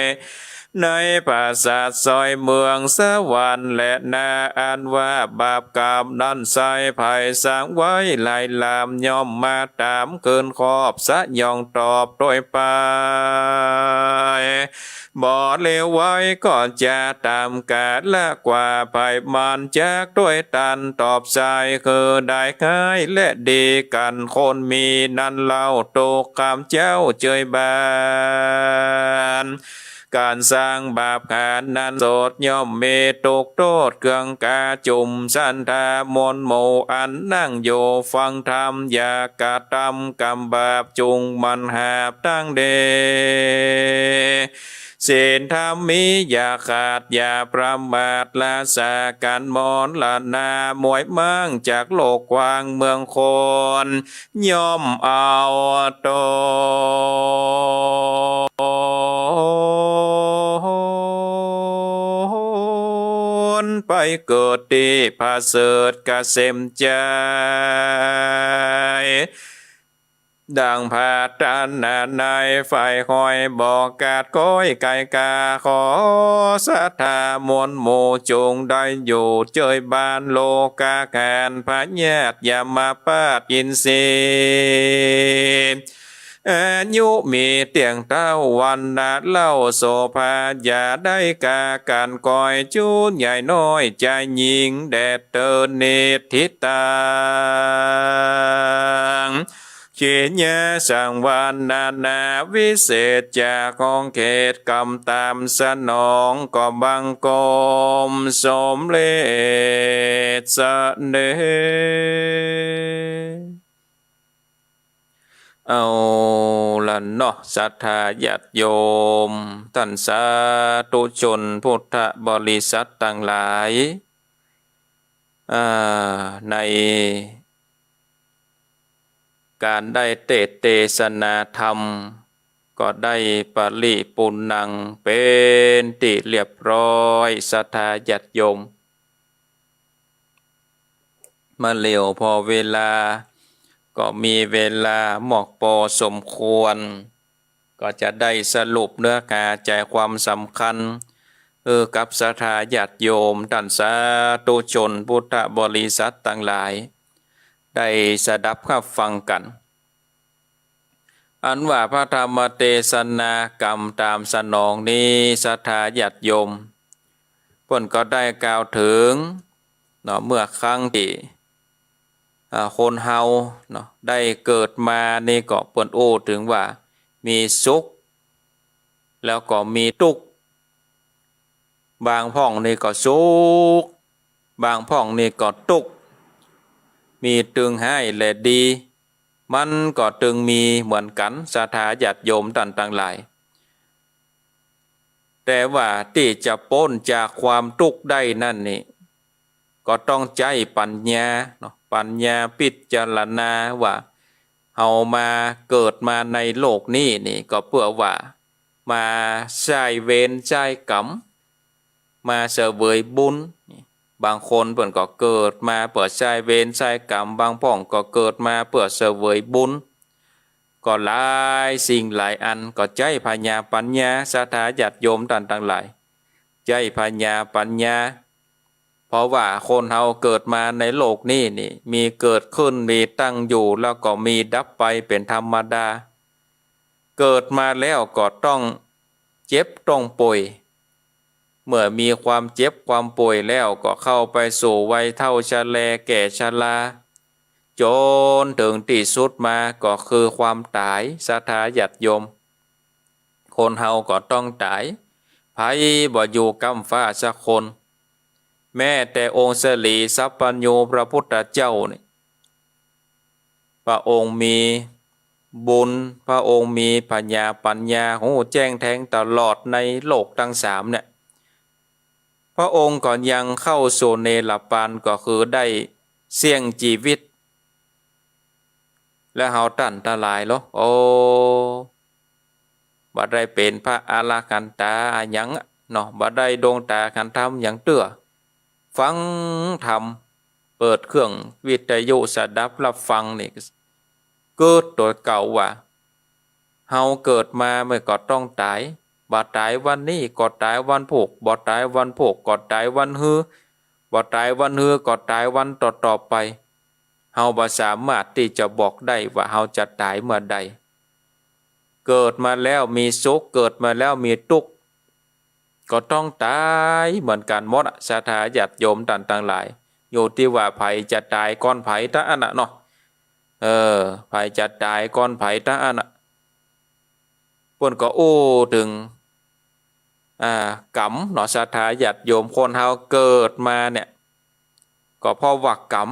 ในปราสาทซอยเมืองสวรรค์แลนา อันว่าบาปกรรมนั้นไส้ผายสร้างไว้หลายลำ ย่อมมาต๋ามคืนคอบ สยองตอบตวยไป บ่เหลียวไว้ก็จะต๋ามกาละกว่า ผายมันจักตวยตันตอบใส่ คือได้ฮ้ายและดีกั๋น คนมีนั้นเล่า ตุ๊กข์กำเจ้าเจยบาน ก๋านสร้างบาปหานั้นสด ย่อมมีตุ๊กข์โต้ษเคืองกาจุ่ม ศรัทธามวลหมู่อันนั่งอยู่ฟังธรรม อย่ากระทำกรรมบาป จุ่งหมั่นหาบตั้งดี ศีลธรรมมีอย่าขาดอย่าประมาท รักษากั๋นมรณา มวยม้างจากโลกกว้างเมืองคน ย่อมเอาตนไปเกิดตี้ผะเสริฐเกษมจาย ดังพระต๋านนาใน ฝ่ายห้อยบ่ขาดก้อยก๋ายกา ขอศรัทธามวลหมู่จุ่งได้อยู่เจยบาน โลกาหารพยาธิยมบาปอินทรีย์ อายุมีเตี้ยงเต้าวรรณะเล่าโสภา อย่าได้กากั๋นก้อย จูนใหญ่น้อยจายญิงแดดเตินนิทธิตัง ขิญญาสังวรรณนาวิเศษ จากห้องเขตกำต๋ามสนอง ก็บังคมสมเร็จเสด็จ เอาละเนาะ ศรัทธาญาติโยม ต้านสาธุชนพุทธบริษัทตังหลาย อ่า ในก๋านได้เตสน์เตสนาธรรม ก็ได้ปริปุณณังเป๋นตี้เรียบร้อย ศรัทธาญาติโยม มาเหลียวผ่อเวลา ก็มีเวลามอกปอสมควร ก็จะได้สรุปเนื้อหาใจ๋ความสำคัญ หื้อกับศรัทธาญาติโยม ต้านสาธุชนพุทธบริษัทตังหลาย ได้สดับฮับฟังกั๋น อันว่าพระธรรมเตสนากำต๋ามสนองนี้ ศรัทธาญาติโยม เปิ้นก็ได้กล่าวเถิงเนาะ เมื่อครั้งตี้ อ่า คนเฮาเนาะ ได้เกิดมานี่ก็เปิ้นอู้เถิงว่ามีสุข แล้วก็มีตุ๊กข์ บางพ่องนี่ก็สุข บางพ่องนี่ก็ตุ๊กข์ มีตึงฮ้ายและดี มันก็ตึงมีเหมือนกั๋น ศรัทธาญาติโยมต้านตังหลาย แต่ว่าตี้จะป๊นจากความตุ๊กข์ได้นั้นนี่ ก็ต้องใจ๊ปั๋ญญาเนาะ ปั๋ญญาพิจารณาว่า เฮามาเกิดมาในโลกนี้นี่ ก็เปื้อว่ามาใจ๊เวรใจ๊กรรม มาเสวยบุญ บางคนเปิ้นก็เกิดมาเปื้อใจ๊เวรใจ๊กรรม บางพ่องก็เกิดมาเปื้อเสวยบุญ ก็หลายสิ่งหลายอัน ก็ใจ๊ผญาปั๋ญญา ศรัทธาญาติโยมต้านตังหลาย ใจ๊ผญาปั๋ญญา เพราะว่าคนเฮาเกิดมาในโลกนี้นี่ มีเกิดขึ้น มีตั้งอยู่ แล้วก็มีดับไปเป๋นธรรมดา เกิดมาแล้วก็ต้องเจ็บต้องป่วย เมื่อมีความเจ็บความป่วยแล้วก็เข้าไปสู่วัยเฒ่าชะแลแก่ชรา จ๋นเถิงตี้สุดมาก็คือความต๋าย ศรัทธาญาติโยม คนเฮาก็ต้องต๋าย ใผบ่อยู่ก้ำฟ้าสักคน แม้แต่องค์ศรีสัพพัญญูพระพุทธเจ้านี่ พระองค์มีบุญ พระองค์มีผญาปั๋ญญา ฮู้แจ้งแทงตลอดในโลกตังสามเนี่ย พระองค์ก็ยังเข้าสู่เนรปาน ก็คือได้เสี้ยงจีวิต แล้วเฮาต้านตังหลายเหรอ โอ้ บ่ได้เป๋นพระอรหันตาอะหยังเนาะ บ่ได้ดวงต๋าหันธรรมหยังเตื้อ ฟังธรรม เปิดเครื่องวิทยุสดับฮับฟังนี่ กึ๊ดตั๋วเก่าว่า เฮาเกิดมามันก็ต้องต๋าย บ่ต๋ายวันนี้ก็ต๋ายวันพูก บ่ต๋ายวันพูกก็ต๋ายวันฮือ บ่ต๋ายวันฮือก็ต๋ายวันต่อๆ ไป เฮาบ่สามารถตี้จะบอกได้ว่าเฮาจะต๋ายเมื่อใด เกิดมาแล้วมีสุข เกิดมาแล้วมีตุ๊กข์ ก็ต้องต๋ายเหมือนกั๋นหมดอะ ศรัทธาญาติโยมต้านตังหลาย อยู่ตี้ว่าใผจะต๋ายก่อนใผเต้าอั้นน่ะเนาะ เออ ใผจะต๋ายก่อนใผเต้าอั้นน่ะ เปิ้นก็อู้เถิง อ่า กรรมเนาะ ศรัทธาญาติโยม คนเฮาเกิดมาเนี่ย ก็เพราะว่ากรรม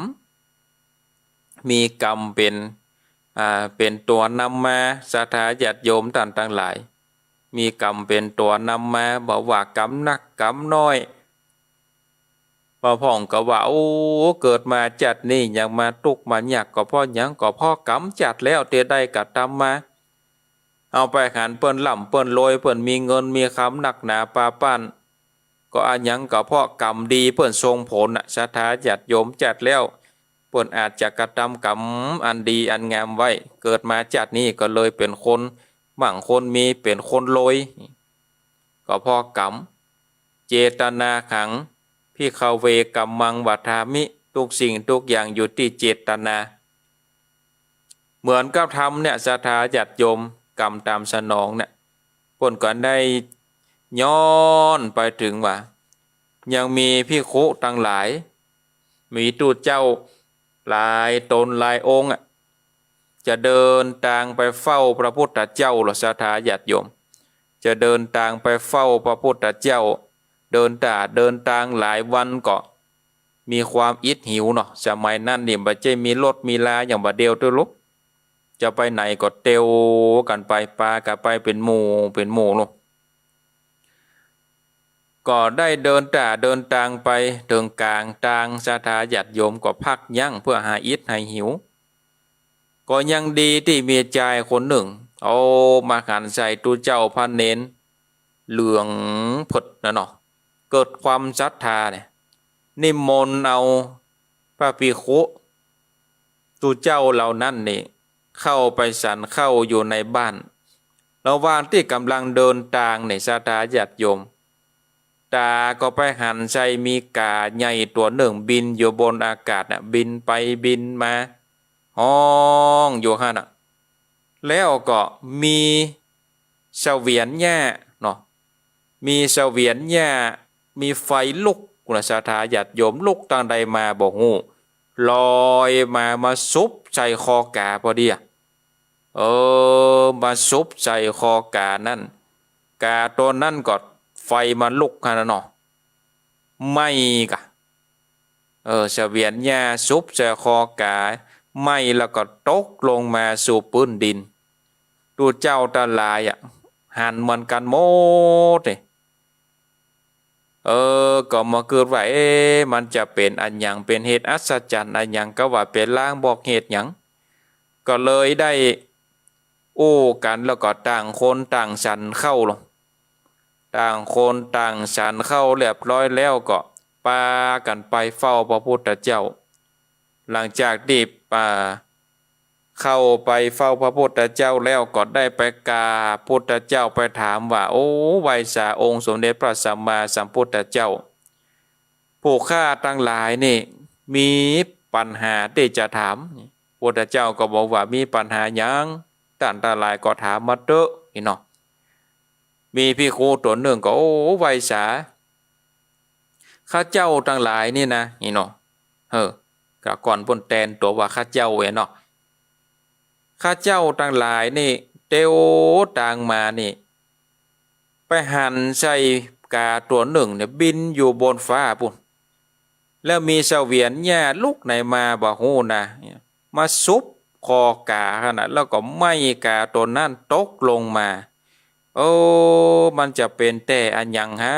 มีกรรมเป๋น อ่า เป๋นตั๋วนำมา ศรัทธาญาติโยมต้านตังหลาย มีกรรมเป๋นตั๋วนำมา บ่ว่ากรรมนักกรรมน้อย บ่พ่องก็ว่า โอ้ เกิดมาจาตินี้ยังมาตุ๊กข์มายาก ก็เพราะหยัง ก็เพราะกรรมจาติแล้วตี้ได้กระตำมา เฮาไปหันเปิ้นร่ำเปิ้นรวย เปิ้นมีเงินมีคำนักหนาปาป้าน ก็อะหยัง ก็เพราะกรรมดีเปิ้นส่งผลน่ะ ศรัทธาญาติโยม จาติแล้วเปิ้นอาจจะกระตำกรรมอันดีอันงามไว้ เกิดมาจาตินี้ก็เลยเป๋นคนมั่งคนมี เป๋นคนรวย ก็เพราะกรรม เจตนาหัง ภิกขเว กัมมัง วัฏฏามิ ทุกสิ่งทุกอย่างอยู่ตี้เจตนา เหมือนกับธรรมเนี่ย ศรัทธาญาติโยม กรรมต๋ามสนองเนี่ย เปิ้นก็ได้ย้อนไปเถิงว่า ยังมีภิกขุตังหลาย มีตุ๊เจ้าหลายต๋นหลายองค์อะ จะเดินตางไปเฝ้าพระพุทธเจ้าเหรอ ศรัทธาญาติโยม จะเดินตางไปเฝ้าพระพุทธเจ้า เดินต๋าเดินตางหลายวันก็มีความอิดหิวเนาะ สมัยนั้นนี่บ่ใจ้มีรถมีราอย่างบ่าเดี่ยวเตื้อลุก จะไปไหนก็เตียวกั๋นไป ปากั๋นไปเป๋นหมู่เป๋นหมู่ลุก ก็ได้เดินต๋าเดินตางไปเถิงก๋างตาง ศรัทธาญาติโยมก็พักยั้งเปื้อหายอิดหายหิว ก็ยังดีตี้มีจายคนนึ่ง เอามาหันใส่ตุ๊เจ้าพระเณรเหลืองเผิดน่ะเนาะ เกิดความศรัทธาเนี่ย นิมนต์เอาพระภิกขุตุ๊เจ้าเหล่านั้นนี่ เข้าไปฉันข้าวอยู่ในบ้าน ระหว่างตี้ก่ำลังเดินตางเนี่ย ศรัทธาญาติโยม ต๋าก็ไปหันใส่มีก๋าใหญ่ตั๋วนึ่งบินอยู่บนอากาศน่ะ บินไปบินมา ฮ้องอยู่หั้นน่ะ แล้วก็มีเสวียนหญ้าเนาะ มีเสวียนหญ้า มีไฟลุกน่ะ ศรัทธาญาติโยม ลุกตางใดมาบ่ฮู้ ลอยมา มาสุบใส่คอก๋าพอดีอะ เออ มาสุบใส่คอก๋านั้น ก๋าตั๋วนั้นก็ไฟมันลุกหั้นน่ะเนาะ ไหม้ก่ะ เออ เสวียนหญ้าสุบใส่คอก๋า ไหม้แล้วก็ตกลงมาสู่ปื้นดิน ตุ๊เจ้าตังหลายอะ หันเหมือนกั๋นหมดนี่ เออ ก็มากึ๊ดว่า เอ๊ะ มันจะเป๋นอะหยัง เป๋นเหตุอัศจรรย์อะหยัง ก็ว่าเป๋นลางบอกเหตุหยัง ก็เลยได้อู้กั๋น แล้วก็ต่างคนต่างฉันข้าวลง ต่างคนต่างฉันข้าวเรียบร้อยแล้วก็ปากั๋นไปเฝ้าพระพุทธเจ้า หลังจากตี้ อ่า เข้าไปเฝ้าพระพุทธเจ้าแล้วก็ได้ไปกราบพุทธเจ้า ไปถามว่า โอ้ ไหว้สาองค์สมเด็จพระสัมมาสัมพุทธเจ้า ผู้ข้าตังหลายนี่มีปัญหาตี้จะถาม พุทธเจ้าก็บอกว่า มีปัญหาหยัง ต้านตังหลายก็ถามมาเต๊อะนี่เนาะ มีภิกขุตั๋วนึ่งก็ โอ้ ไหว้สา ข้าเจ้าตังหลายนี่นะ นี่เนาะ เออ ก็ก่อนเปิ้นแตนตั๋วว่าข้าเจ้าเว้ยเนาะ ข้าเจ้าตังหลายนี่เตียวตางมานี่ ไปหันใส่ก๋าตั๋วนึ่งเนี่ยบินอยู่บนฟ้าปู้น แล้วมีเสวียนหญ้าลุกไหนมาบ่ฮู้นะ มาสุบคอก๋าหั้นน่ะ แล้วก็ไหม้ก๋าตั๋วนั้นตกลงมา โอ้ มันจะเป๋นแต๊อะหยังหา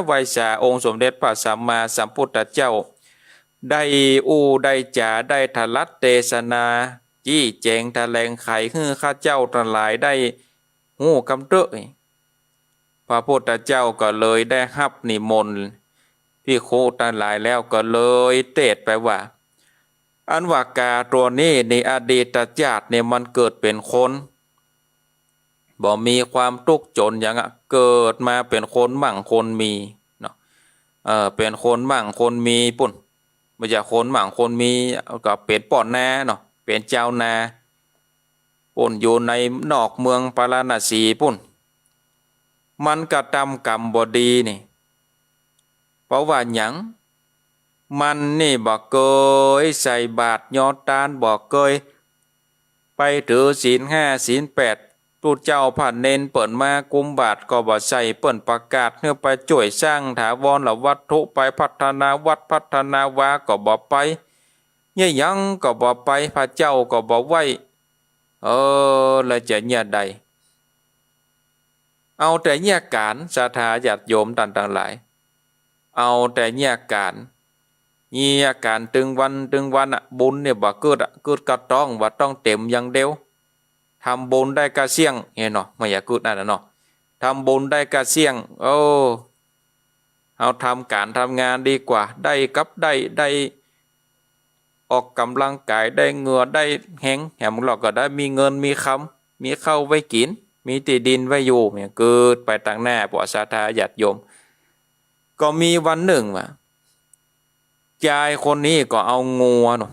ไหว้สาองค์สมเด็จพระสัมมาสัมพุทธเจ้า ได้อู้ได้จ๋า ได้ถลัดเตสนา จี้แจงถะแหลงไขหื้อข้าเจ้าตังหลายได้ฮู้กำเต๊อะ พระพุทธเจ้าก็เลยได้ฮับนิมนต์ภิกขุตังหลายแล้วก็เลยเตสน์ไปว่า อันว่าก๋าตั๋วนี้ในอดีตจาติเนี่ยมันเกิดเป๋นคน บ่มีความทุกข์จนหยังอะ เกิดมาเป๋นคนมั่งคนมีเนาะ เออ เป๋นคนมั่งคนมีปู้น บ่ใจ้คนมั่งคนมี ก็เป๋นป้อนาเนาะ เป๋นจาวนา ปู้นอยู่ในนอกเมืองปาราณสีปู้น มันกระทำกรรมบ่ดีนี่ เพราะว่าหยัง มันนี่บ่เกยใส่บาตรยอดตาน บ่เกยไปถือศีลห้าศีลแปด ตุ๊เจ้าพระเณรเปิ้นมากุมบาตรก็บ่ใส่ เปิ้นประกาศหื้อไปจ้วยสร้างถาวรวัตถุ ไปพัฒนาวัดพัฒนาวาก็บ่ไป เยียะหยังก็บ่ไป พระเจ้าก็บ่ไหว้ เออ แล้วจะเยียะใด เอาแต่เยียะก๋าน ศรัทธาญาติโยมต้านตังหลาย เอาแต่เยียะก๋าน เยียะก๋านตึงวันตึงวันอะ บุญเนี่ยบ่กึ๊ดอะ กึ๊ดก็ต้องว่าต้องเต็มอย่างเดียว ทำบุญได้ก้าเสี้ยงเนี่ยเนาะ บ่อยากกึ๊ดอันนั้นเนาะ ทำบุญได้ก้าเสี้ยง โอ้ เอาทำก๋านทำงานดีกว่า ได้กับได้ ได้ออกกำลังกาย ได้เหงื่อได้แฮง แถมเราก็ได้มีเงินมีคำ มีข้าวไว้กิ๋น มีตี้ดินไว้อยู่ เนี่ยกึ๊ดไปตังหน้า ปวกศรัทธาญาติโยม ก็มีวันนึ่งว่า จายคนนี้ก็เอางัวเนาะ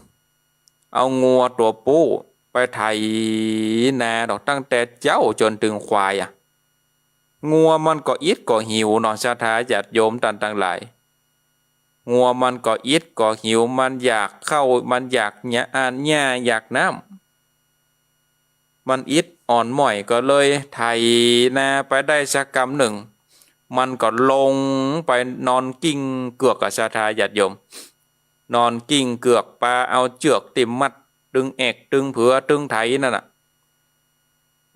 เอางัวตั๋วปู้ไปไถนาดอก ตั้งแต่เจ๊าจ๋นเถิงควายอะ งัวมันก็อิดก็หิวเนาะ ศรัทธาญาติโยมต้านตังหลาย งัวมันก็อิดก็หิว มันอยากข้าว มันอยากหญ้า อ่านหญ้า อยากน้ำ มันอิดอ่อนม้อยก็เลยไถนาไปได้สักกำนึ่ง มันก็ลงไปนอนกิ้งเกือกอะ ศรัทธาญาติโยม นอนกิ้งเกือก ปาเอาเจื้อกตี้มัดตึงแอกตึงเผือตึงไถนั่นน่ะ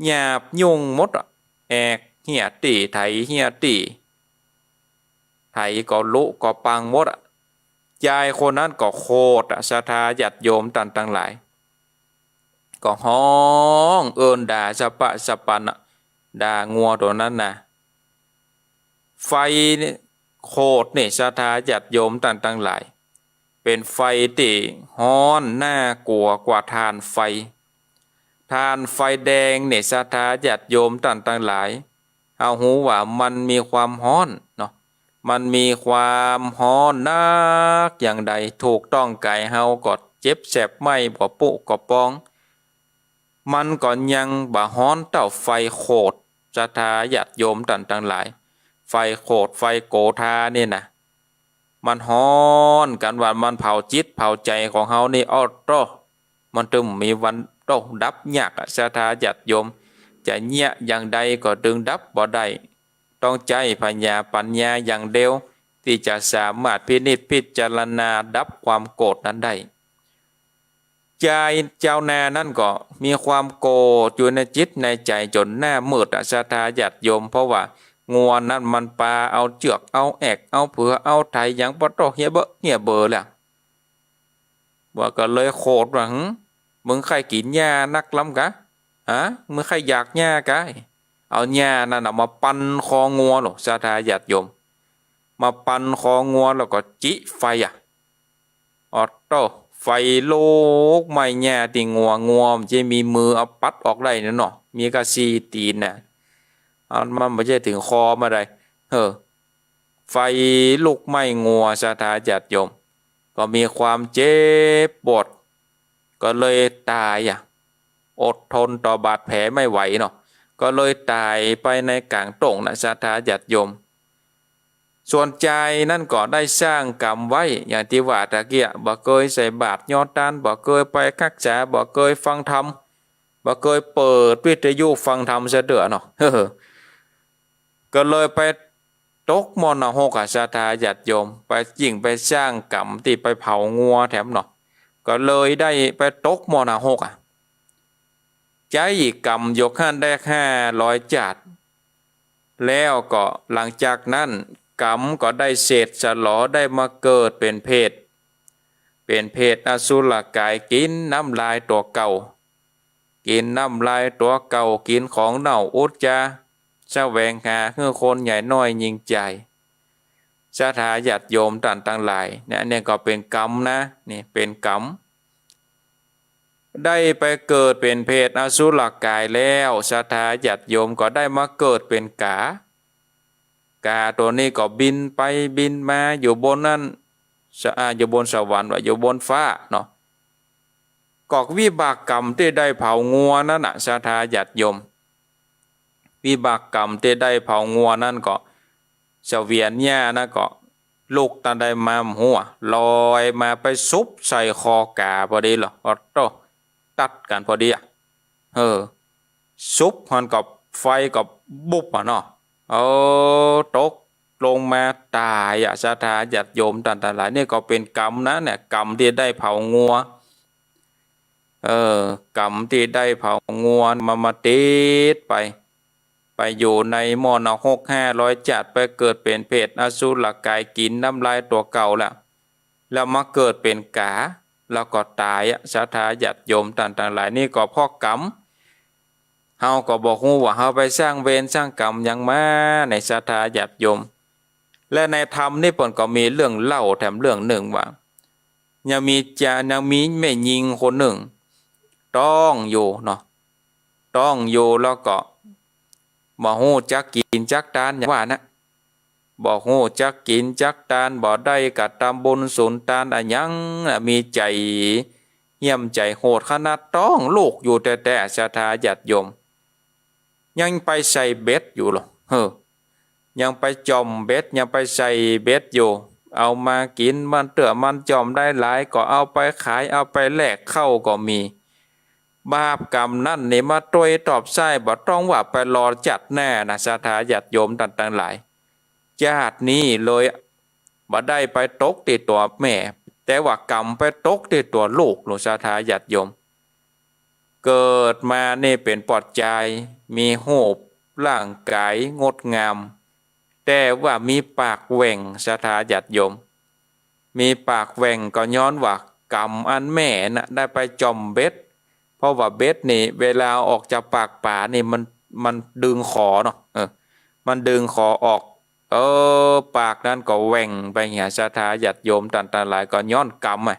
หยาบยุ่งหมดอะ แอกเหียตี้ ไถเหียตี้ ไถก็ลุก็ปังหมดอะ จายคนนั้นก็โขดอะ ศรัทธาญาติโยมต้านตังหลาย ก็ฮ้องเอิ้นด่าสะปะสะปันอะ ด่างัวตั๋วนั้นนะ ไฟนี่ โขดนี่ ศรัทธาญาติโยมต้านตังหลาย เป๋นไฟตี้ฮ้อนน่ากลัวกว่าถ่านไฟ ถ่านไฟแดงนี่ ศรัทธาญาติโยมต้านตังหลาย เฮาฮู้ว่ามันมีความฮ้อนเนาะ มันมีความฮ้อนนักอย่างใด ถูกต้องก๋ายเฮาก็เจ็บแสบไหม้ ก็ปุก็ปอง มันก็ยังบ่ฮ้อนเต้าไฟโขด ศรัทธาญาติโยมต้านตังหลาย ไฟโขด ไฟโกธานี่นะ มันฮ้อนกั๋นว่ามันเผาจิตเผาใจ๋ของเฮานี่ อ้อโต้ มันตึงมีวันโต้ดับยากอะ ศรัทธาญาติโยม จะเยียะอย่างใดก็ตึงดับบ่ได้ ต้องใจ๊ผญาปั๋ญญาอย่างเดียว ตี้จะสามารถพินิจพิจารณาดับความโกรธนั้นได้ จายจาวนานั้นก็มีความโกรธอยู่ในจิตในใจ๋จ๋นหน้ามืดอะ ศรัทธาญาติโยม เพราะว่างัวนั้นมันปาเอาเจื้อก เอาแอก เอาเผือ เอาไถหยังปะโต้เหียเบ้อเหียเบ้อแล้ว ว่าก็เลยโขดว่า หึ มึงใค่กิ๋นหญ้านักล้ำกา ฮะ มึงใค่อยากหญ้ากา เอาหญ้านั้นน่ะมาปันคองัวโลด ศรัทธาญาติโยม มาปันคองัวแล้วก็จิไฟอะ อ้อโต้ ไฟลุกไหม้หญ้าตี้งัว งัวมันจะมีมือเอาปัดออกได้นะเนาะ มีก้าสี่ตี๋นน่ะ เอา มันบ่ใจ้เถิงคอมาได้ เออ ไฟลุกไหม้งัว ศรัทธาญาติโยม ก็มีความเจ็บปวด ก็เลยต๋ายอะ อดทนต่อบาดแผลไม่ไหวเนาะ ก็เลยต๋ายไปในก๋างต้งนะ ศรัทธาญาติโยม ส่วนจายนั้นก็ได้สร้างกรรมไว้ อย่างตี้ว่าตะเกี้ บ่เกยใส่บาตรยอดตาน บ่เกยไปฮักษา บ่เกยฟังธรรม บ่เกยเปิดวิทยุฟังธรรมซะเตื้อเนาะ ก็เลยไปตกหม้อนรกอะ ศรัทธาญาติโยม ไปยิ่งไปสร้างกรรมตี้ไปเผางัวแถมเนาะ ก็เลยได้ไปตกหม้อนรกอะ ใจ๊กรรมอยู่หั้นได้ห้าร้อยจาติ แล้วก็หลังจากนั้นกรรมก็ได้เศษสลอ ได้มาเกิดเป๋นเปรต เป๋นเปรตอสุรกาย กิ๋นน้ำลายตั๋วเก่า กิ๋นน้ำลายตั๋วเก่า กิ๋นของเน่าอุจจา แสวงหาหื้อคนใหญ่น้อยยิ่งใหญ่ ศรัทธาญาติโยมต้านตังหลาย เนี่ย เนี่ยก็เป๋นก๋รรมนะ นี่เป๋นก๋รรม ได้ไปเกิดเป๋นเปรตอสุรกายแล้ว ศรัทธาญาติโยมก็ได้มาเกิดเป๋นก๋า ก๋าตั๋วนี้ก็บินไปบินมาอยู่บนนั้น ส- อ่า อยู่บนสวรรค์วะ อยู่บนฟ้าเนาะ ก็วิบากก๋รรมตี้ได้เผางัวนั้นน่ะ ศรัทธาญาติโยม วิบากก๋รรมตี้ได้เผางัวนั้นก็ เสวียนหญ้านั้นก็ ลุกตันใดมาบ่ฮู้ ลอยมาไปสุบใส่คอก๋าพอดีเหรอ โอ้โต้ ตัดกั๋นพอดีอะ เออ สุบหั้นก็ไฟก็บุบอะเนาะ เออ ตกลงมาต๋ายอะ ศรัทธาญาติโยมต้านตังหลาย นี่ก็เป๋นก๋รรมนะเนี่ย ก๋รรมตี้ได้เผางัว เออ ก๋รรมตี้ได้เผางัวมา มาติดไป ไปอยู่ในหม้อนรกห้าร้อยจ๊าด ไปเกิดเป๋นเปรตอสุรกาย กิ๋นน้ำลายตั๋วเก่าแล้ว แล้วมาเกิดเป๋นก๋า แล้วก็ต๋ายอะ ศรัทธาญาติโยมต้านตังหลาย นี่ก็เพราะก๋รรม เฮาก็บ่ฮู้ว่าเฮาไปสร้างเวรสร้างก๋รรมหยังมา ในศรัทธาญาติโยม และในธรรมนี่เปิ้นก็มีเรื่องเล่าแถมเรื่องนึ่งว่า ยังมีจา- ยังมีแม่ญิงคนนึ่ง ต๊องอยู่เนาะ ต๊องอยู่แล้วก็บ่ฮู้จักกิ๋นจักตาน อย่างว่านะ บ่ฮู้จักกิ๋นจักตาน บ่ได้กระตำบุญสุนตานอะหยังนะ มีใจ๋เหี้ยมใจ๋โหดขนาดต๊องลูกอยู่แต๊ๆ ศรัทธาญาติโยม ยังไปใส่เบ็ดอยู่เหรอ เฮ้อ ยังไปจ่อมเบ็ด ยังไปใส่เบ็ดอยู่ เอามากิ๋น มันเตื้อมันจ่อมได้หลายก็เอาไปขาย เอาไปแลกข้าวก็มี บาปก๋รรมนั้นนี่มาตวยตอบใช้ บ่ต้องว่าไปรอจ๊าดหน้านะ ศรัทธาญาติโยมต้านตังหลาย จ๊าดนี้เลยบ่ได้ไปตกตี้ตั๋วแม่ แต่ว่าก๋รรมไปตกตี้ตั๋วลูกโลด ศรัทธาญาติโยม เกิดมานี่เป๋นป้อจาย มีฮูปร่างก๋ายงดงาม แต่ว่ามีปากแหว่ง ศรัทธาญาติโยม มีปากแหว่งก็ย้อนว่าก๋รรมอันแม่น่ะได้ไปจ่อมเบ็ด เพราะว่าเบ็ดนี่เวลาออกจากปากป๋านี่มัน มันดึงขอเนาะ เออ มันดึงขอออก เออ ปากนั้นก็แหว่งไปเหีย ศรัทธาญาติโยมต้านตังหลาย ก็ย้อนก๋รรมอะ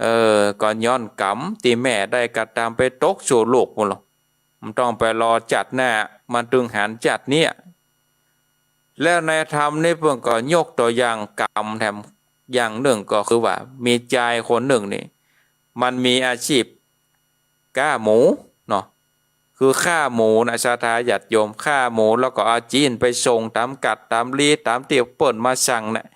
เออ ก็ย้อนก๋รรมตี้แม่ได้กระตำไปตกสู่ลูกปู้นโลด บ่ต้องไปรอจ๊าดหน้า มันตึงหันจ๊าดเนี้ย แล้วในธรรมนี่เปิ้นก็ยกตั๋วอย่างก๋รรมแถมอย่างนึ่ง ก็คือว่ามีจายคนนึ่งนี่ มันมีอาชีพ ฆ่าหมูเนาะ คือฆ่าหมูนะ ศรัทธาญาติโยม ฆ่าหมูแล้วก็เอาจีนไปส่งต๋ามกัดต๋ามลีต๋ามตี้เปิ้นมาสั่งน่ะ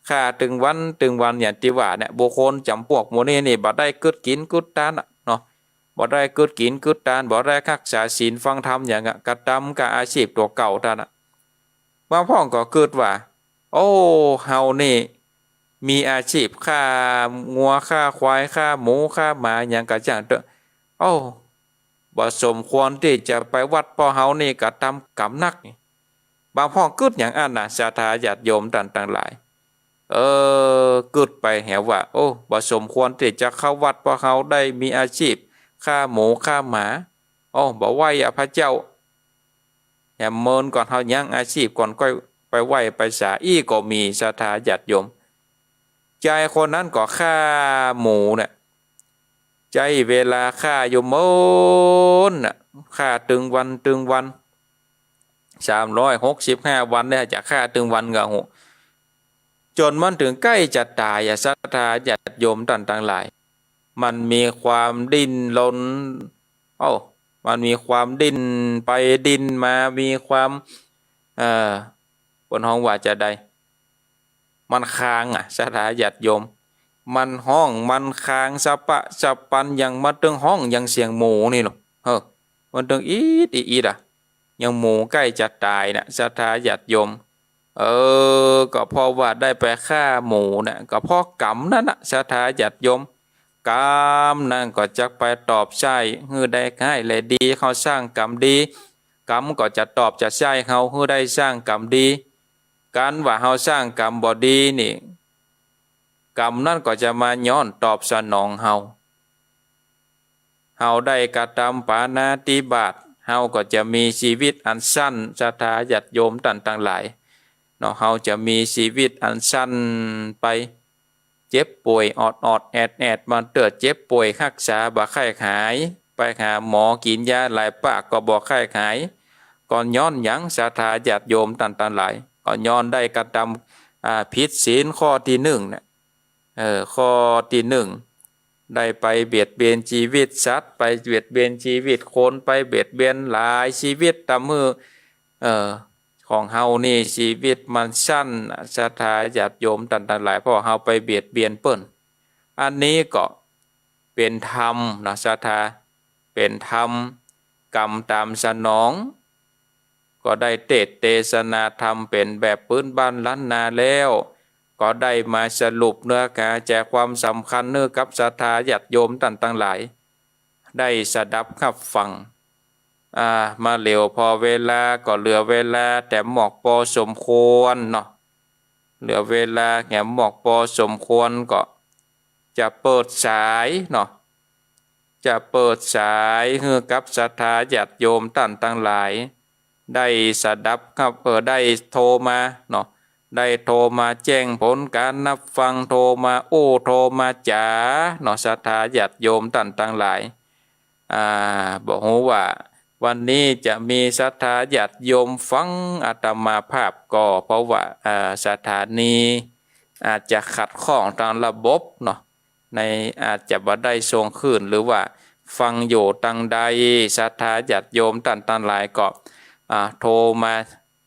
ฆ่าตึงวันตึงวัน อย่างตี้ว่าเนี่ย บุคคลจ๋ำปวกหมู่นี้นี่ บ่ได้กึ๊ดกิ๋นกึ๊ดตานอะเนาะ บ่ได้กึ๊ดกิ๋นกึ๊ดตาน บ่ได้ฮักษาศีลฟังธรรมหยังอะ กระตำก้าอาชีพตั๋วเก่าตานอะ บางพ่องก็กึ๊ดว่า โอ้ เฮานี่มีอาชีพฆ่างัวฆ่าควายฆ่าหมูฆ่าหมาหยังกระจ้างเต๊อะ โอ้ บ่สมควรตี้จะไปวัด เพราะเฮานี่กระตำก๋รรมนักนี่ บางพ่องกึ๊ดอย่างอั้นนะ ศรัทธาญาติโยมต้านตังหลาย เออ กึ๊ดไปแหมว่า โอ้ บ่สมควรตี้จะเข้าวัด เพราะเฮาได้มีอาชีพฆ่าหมูฆ่าหมา โอ้ บ่ไหว้อะพระเจ้า แหมเมินก่อน เฮายั้งอาชีพก่อน ก้อยไปไหว้ไปสา อี้ก็มี ศรัทธาญาติโยม จายคนนั้นก็ฆ่าหมูเนี่ย ใจ๊เวลาฆ่าอยู่เมินน่ะ ฆ่าตึงวันตึงวัน สามร้อยหกสิบห้าวันเนี่ย จะฆ่าตึงวันก็ฮู้ จ๋นมันตึงใก้จะต๋ายอะ ศรัทธาญาติโยมต้านตังหลาย มันมีความดิ้นรน เอ้า มันมีความดิ้นไปดิ้นมา มีความ เอ่อ เปิ้นฮ้องว่าจาใด มันคางอะ ศรัทธาญาติโยม มันฮ้อง มันคางสะปะสะปัน อย่างมาตึงฮ้องอย่างเสียงหมูนี่โลด เออ มันตึงอีดอีดอะ อย่างหมูใก้จะต๋ายน่ะ ศรัทธาญาติโยม เออ ก็เพราะว่าได้ไปฆ่าหมูน่ะ ก็เพราะก๋รรมนั้นน่ะ ศรัทธาญาติโยม ก๋รรมนั้นก็จักไปตอบใช้หื้อได้ฮ้ายและดี เฮาสร้างก๋รรมดี ก๋รรมก็จะตอบจะใช้เฮาหื้อได้สร้างก๋รรมดี กันว่าเฮาสร้างก๋รรมบ่ดีนี่ ก๋รรมนั้นก็จะมาย้อนตอบสนองเฮา เฮาได้กระทำปาณาติบาต เฮาก็จะมีชีวิตอันสั้น ศรัทธาญาติโยมต้านตังหลาย เนาะ เฮาจะมีชีวิตอันสั้นไป เจ็บป่วยออดๆ แอดๆ มาเต๊อะ เจ็บป่วยฮักษาบ่ใค่หาย ไปหาหมอกิ๋นยาหลายปากก็บ่ใค่หาย ก็ย้อนหยัง ศรัทธาญาติโยมต้านตังหลาย ก็ย้อนได้กระทำ อ่า ผิดศีลข้อตี้นึ่งเนี่ย เออ ข้อตี้นึ่ง ได้ไปเบียดเบียนชีวิตสัตว์ ไปเบียดเบียนชีวิตคน ไปเบียดเบียนหลายชีวิต ตำหื้อ เออ ของเฮานี่ชีวิตมันสั้น ศรัทธาญาติโยมต้านตังหลาย เพราะเฮาไปเบียดเบียนเปิ้น อันนี้ก็เป๋นธรรมเนาะ ศรัทธา เป๋นธรรม กรรมตามสนอง ก็ได้เตสน์เตสนาธรรมเป๋นแบบปื๊นบ้านล้านนาแล้ว ก็ได้มาสรุปเนื้อหาใจ๋ความสำคัญหื้อกับศรัทธาญาติโยมต้านตังหลาย ได้สดับฮับฟัง อ่า มาเหลียวผ่อเวลาก็เหลือเวลาแถมมอกปอสมควรเนาะ เหลือเวลาแถมมอกปอสมควร ก็จะเปิดสายเนาะ จะเปิดสายหื้อกับศรัทธาญาติโยมต้านตังหลาย ได้สดับฮับ เออ ได้โทรมาเนาะ ได้โทรมาแจ้งผลก๋านฮับฟัง โทรมาอู้ โทรมาจ๋าเนาะ ศรัทธาญาติโยมต้านตังหลาย อ่า บ่ฮู้ว่าวันนี้จะมีศรัทธาญาติโยมฟังอาตมาภาพก่อ เพราะว่า อ่า สถานีอาจจะขัดข้องตางระบบเนาะ ในอาจจะบ่ได้ส่งคลื่น หรือว่าฟังอยู่ตางใด ศรัทธาญาติโยมต้านตังหลายก็ อ่า โทรมา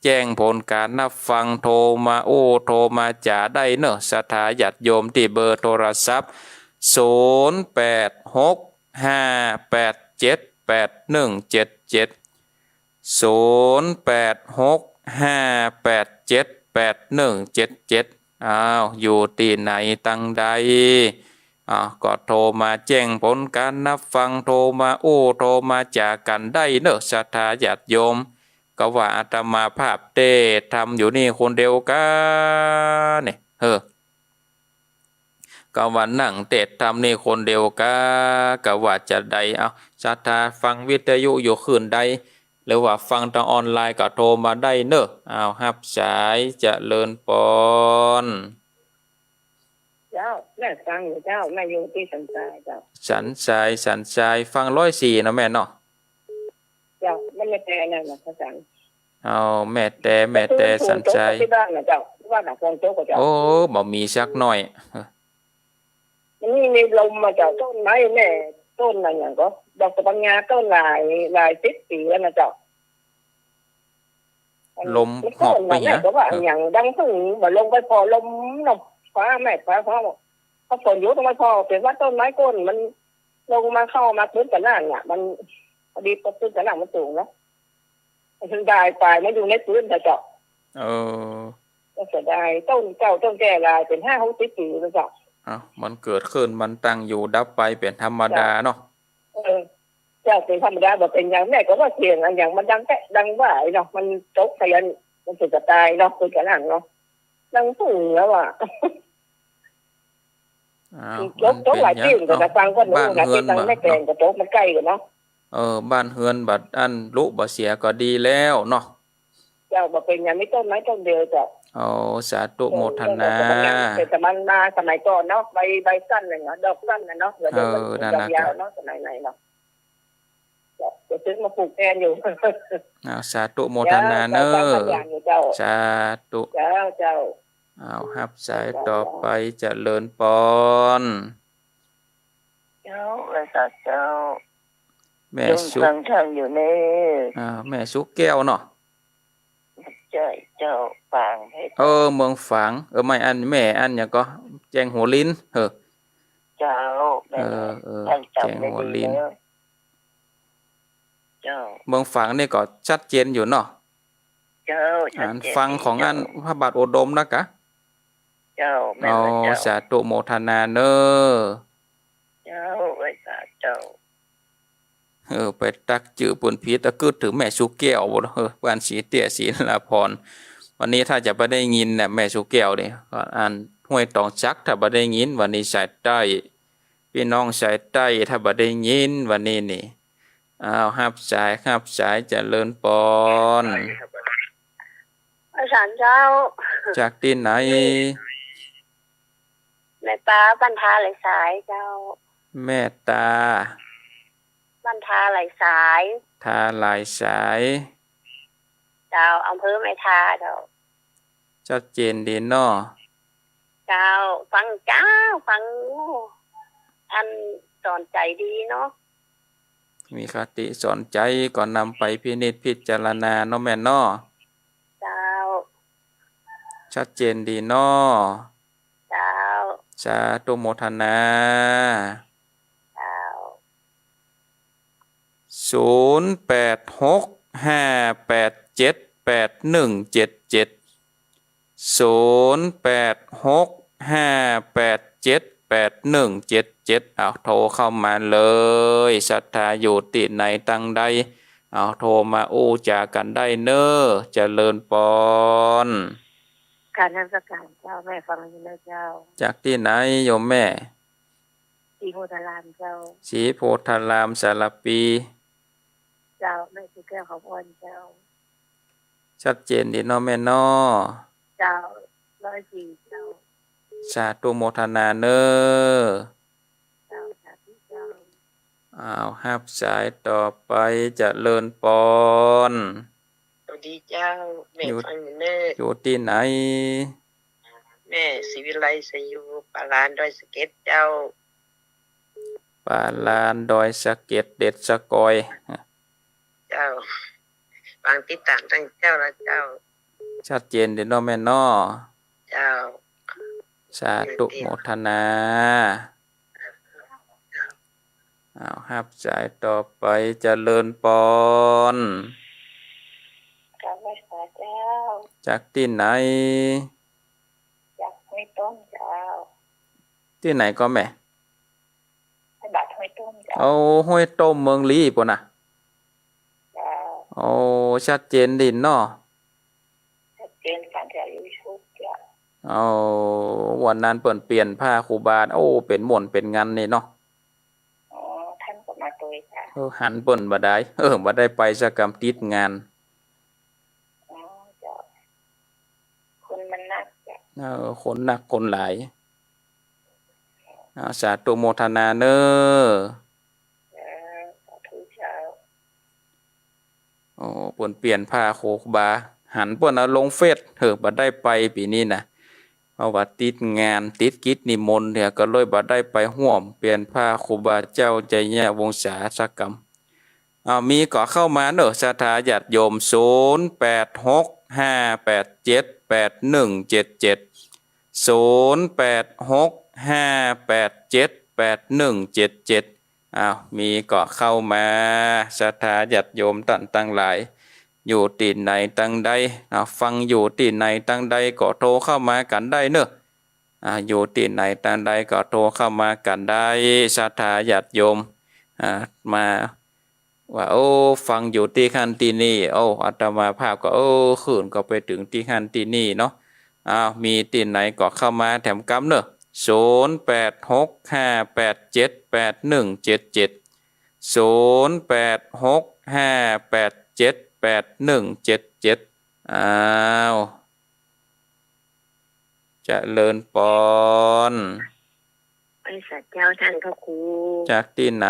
แจ้งผลก๋านฮับฟัง โทรมาอู้ โทรมาจ๋าได้เนาะ ศรัทธาญาติโยมตี้เบอร์โทรศัพท์ ศูนย์แปดหก ห้าแปดเจ็ด แปดหนึ่งเจ็ดเจ็ด ศูนย์แปดหก ห้าแปดเจ็ด แปดหนึ่งเจ็ดเจ็ด อ้าว อยู่ตี้ไหนตางใด อ่า ก็โทรมาแจ้งผลก๋านฮับฟัง โทรมาอู้ โทรมาจ๋ากั๋นได้เนาะ ศรัทธาญาติโยม ก็ว่าอาตมาภาพเตสน์ธรรมอยู่นี่คนเดียวกาเนี่ย เออ ก็ว่านั่งเตสน์ธรรมนี่คนเดียวกา ก็ว่าจะได้ เอา ศรัทธาฟังวิทยุอยู่คลื่นใด หรือว่าฟังตางออนไลน์ก็โทรมาได้เนาะ เอา ฮับสาย เจริญปอน เจ้า แม่ฟังอยู่เจ้า แม่อยู่ตี้สันทรายเจ้า สันทราย สันทราย ฟังร้อยสี่เนาะแม่เนาะ เจ้า มันไม่แปลนั่นหรอกพระอาจารย์ เอา แม่แต่ แม่แต่ สันทราย ที่บ้านน่ะเจ้า ที่บ้านน่ะ ฟังโจ๊กเจ้า โอ้ บ่มีสักหน้อย มันนี่มีลมมาเจ้า ต้นไม้แม่ ต้นอะไรอย่างก็ ดอกตะปัญญาต้นหลาย หลายสิบปี๋แล้วนะเจ้า ลม มัน หอบไป ต้นน่ะ เหีย แม่ก็ว่า เออ อย่างดังผึ้ง บ่ลงไปผ่อลมเนาะ ฟ้าแม่ฟ้า ฟ้า พอฝนหยุดลงไปผ่อ เป๋นว่าต้นไม้โค่น มันลงมาเข้ามาปื๊นตะล่างเนี่ย มันพอดีปื๊นตะล่างมันสูงเนาะ มันได้ไป มันอยู่ในปื๊นนะเจ้า เออ ก็เสียดาย ต้นเก่าต้นแก่หลาย เป๋นห้าหกสิบปี๋แล้วเจ้า เอ้า มันเกิดขึ้น มันตั้งอยู่ดับไปเป๋นธรรมดาเนาะ เออ เจ้า เป๋นธรรมดา บ่เป๋นหยัง แม่ก็ว่าเสียงอะหยังมันดังแต๊ะดังหว้าเนาะ มันตกใส่อัน มันเสียจะต๋ายเนาะ คือจะหลังเนาะ ดังผึ้งแล้วอะ อ้าว ตก มัน ตกหลายปี๋ เป๋นหยัง แต่ละฟังก็ เอ้า บ้านเฮือน ที่ทาง บ่ แม่แตงก็ตก มันใก้กั๋นเนาะ เออ บ้านเฮือนบ่อันลุบ่เสียก็ดีแล้วเนาะ เจ้า บ่เป๋นหยัง มีต้นไม้ต้นเดียวเจ้า โอ้ สาธุโมทนา เออ แต่มันมาสมัยก่อนเนาะ ใบ ใบสั้นน่ะเนาะ ดอกสั้นน่ะเนาะ เดี๋ยว เออ เดี๋ยวมัน นั่นน่ะ ยาวๆเนาะ สมัยไหนเนาะ เดี๋ยวซื้อมาปลูกแทนอยู่ อ้าว สาธุโมทนาเนาะ เจ้า เจ้า สาธุ เจ้า เจ้า อ้าว ฮับสายต่อไป เจ้า เจริญปอน เจ้า พระสาเจ้า แม่สุ ฟังธรรมอยู่นี่ อ่า แม่สุแก้วเนาะ ใจ้เจ้า ฝางเพชร เออ เมืองฝาง เออ ไม่ อันแม่อันหยังก็ แจ้งหัวลิน เออ เจ้า แม่ เออ เออ ท่านจำ แจ้งหัวลิน ได้ดีแล้ว เจ้า เมืองฝางนี่ก็ชัดเจนอยู่เนาะ เจ้า ชัดเจน อันฟังของอัน เจ้า พระบาทอุดมนะกะ เจ้า แม่น อ๋อ เจ้า สาธุโมทนาเน้อ เจ้า ไหว้สาเจ้า เออ ไปตั๊กจื้อเปิ้นผิด ตะกึ๊ดเถิงแม่สุแก้วบ่เนาะ เออ บ้านศรีเตี้ย ศรีนราภรณ์ วันนี้ถ้าจะบ่ได้ยินเนี่ย แม่สุแก้วนี่ ก็อันห้วยตองสัก ถ้าบ่ได้ยิน วันนี้สายใต้ ปี้น้องสายใต้ถ้าบ่ได้ยินวันนี้นี่ อ้าว ฮับสาย ฮับสาย เจริญปอน อาจ๋ารย์เจ้า จากตี้ไหน แม่ตา บ้านทาหลายสายเจ้า แม่ตา บ้านทาหลายสาย ทาหลายสาย เจ้า อำเภอแม่ทาเจ้า ชัดเจนดีเนาะ เจ้า ฟังเจ้า ฟัง อันสอนใจ๋ดีเนาะ มีคติสอนใจ๋ก็นำไปพินิจพิจารณาเนาะแม่เนาะ เจ้า ชัดเจนดีเนาะ เจ้า สาธุโมทนา เจ้า ศูนย์แปดหกห้าแปดเจ็ดแปดหนึ่งเจ็ดเจ็ด ศูนย์แปดหกห้าแปดเจ็ดแปดหนึ่งเจ็ดเจ็ด เอาโทรเข้ามาเลย ศรัทธาอยู่ตี้ไหนตังใด เอาโทรมาอู้จ๋ากั๋นได้เน้อ เจริญปอน กราบนมัสก๋ารเจ้า แม่ฟังอยู่นะเจ้า จากตี้ไหนโยมแม่ ศรีโพธารามเจ้า ศรีโพธารามสารภี เจ้า แม่ศรีแก้วขาวอ่อนเจ้า ชัดเจนดีเนาะแม่เนาะ เจ้า ร้อยสี่เจ้า สาธุโมทนาเน้อ เจ้า สาธุเจ้า อ้าว ฮับสายต่อไป เจริญปอน สวัสดีเจ้า แม่อยู่ ฟังอยู่เน้อ อยู่ตี้ไหน แม่ศรีวิไล สยู ป่าลานดอยสะเก็ดเจ้า ป่าลานดอยสะเก็ด เด็ดสะกอย เจ้า ฟังติดต๋ามตั้งเจ้าละเจ้า ชัดเจนดีเนาะแม่เนาะ เจ้า สาธุโมทนา อ้าว ฮับสายต่อไป เจริญปอน กราบไหว้สาเจ้า จากตี้ไหน จากห้วยต้มเจ้า ตี้ไหนก็แม่ บ้านห้วยต้มเจ้า โอ้ ห้วยต้มเมืองลี้ปู้นนะ เจ้า โอ้ ชัดเจนดีเนาะ ชัดเจน ฟังจากยูทูบเจ้า โอ้ วันนั้นเปิ้นเปลี่ยนผ้าครูบา โอ้ เป๋นม่วนเป๋นงันนี่เนาะ อ๋อ ต้านก็มาตวยเจ้า เออ หันเปิ้นบ่ได้ เออ บ่ได้ไปสักกำ ติดงาน อ๋อ เจ้า คนมันนักเจ้า เออ คนนักคนหลาย อ่า สาธุโมทนาเน้อ เจ้า สาธุเจ้า โอ้ เปิ้นเปลี่ยนผ้าครูบา หันเปิ้นเอาลงเฟซ เออ บ่ได้ไปปี๋นี้นะ เพราะว่าติดงาน ติดกิจนิมนต์เนี่ย ก็เลยบ่ได้ไปฮ่วมเปลี่ยนผ้าครูบาเจ้าไชยวงศาสักกำ เอา มีก็เข้ามาเน้อ ศรัทธาญาติโยม ศูนย์แปดหกห้าแปดเจ็ดแปดหนึ่งเจ็ดเจ็ด ศูนย์แปดหกห้าแปดเจ็ดแปดหนึ่งเจ็ดเจ็ด อ้าว มีก็เข้ามา ศรัทธาญาติโยมต้านตังหลาย อยู่ตี้ไหนตังใด อ่า ฟังอยู่ตี้ไหนตังใดก็โทรเข้ามากั๋นได้เน้อ อ่า อยู่ตี้ไหนตังใดก็โทรเข้ามากั๋นได้ ศรัทธาญาติโยม อ่า มา ว่า โอ้ ฟังอยู่ตี้หั้นตี้นี่ โอ้ อาตมาภาพก็ โอ้ คืนก็ไปเถิงตี้หั้นตี้นี่เนาะ อ้าว มีตี้ไหนก็เข้ามาแถมกำเน้อ ศูนย์แปดหกห้าแปดเจ็ดแปดหนึ่งเจ็ดเจ็ด ศูนย์แปดหกห้าแปดเจ็ดแปดหนึ่งเจ็ดเจ็ด อ้าว เจริญปอน ไหว้สาเจ้าต้านพระครู จากตี้ไหน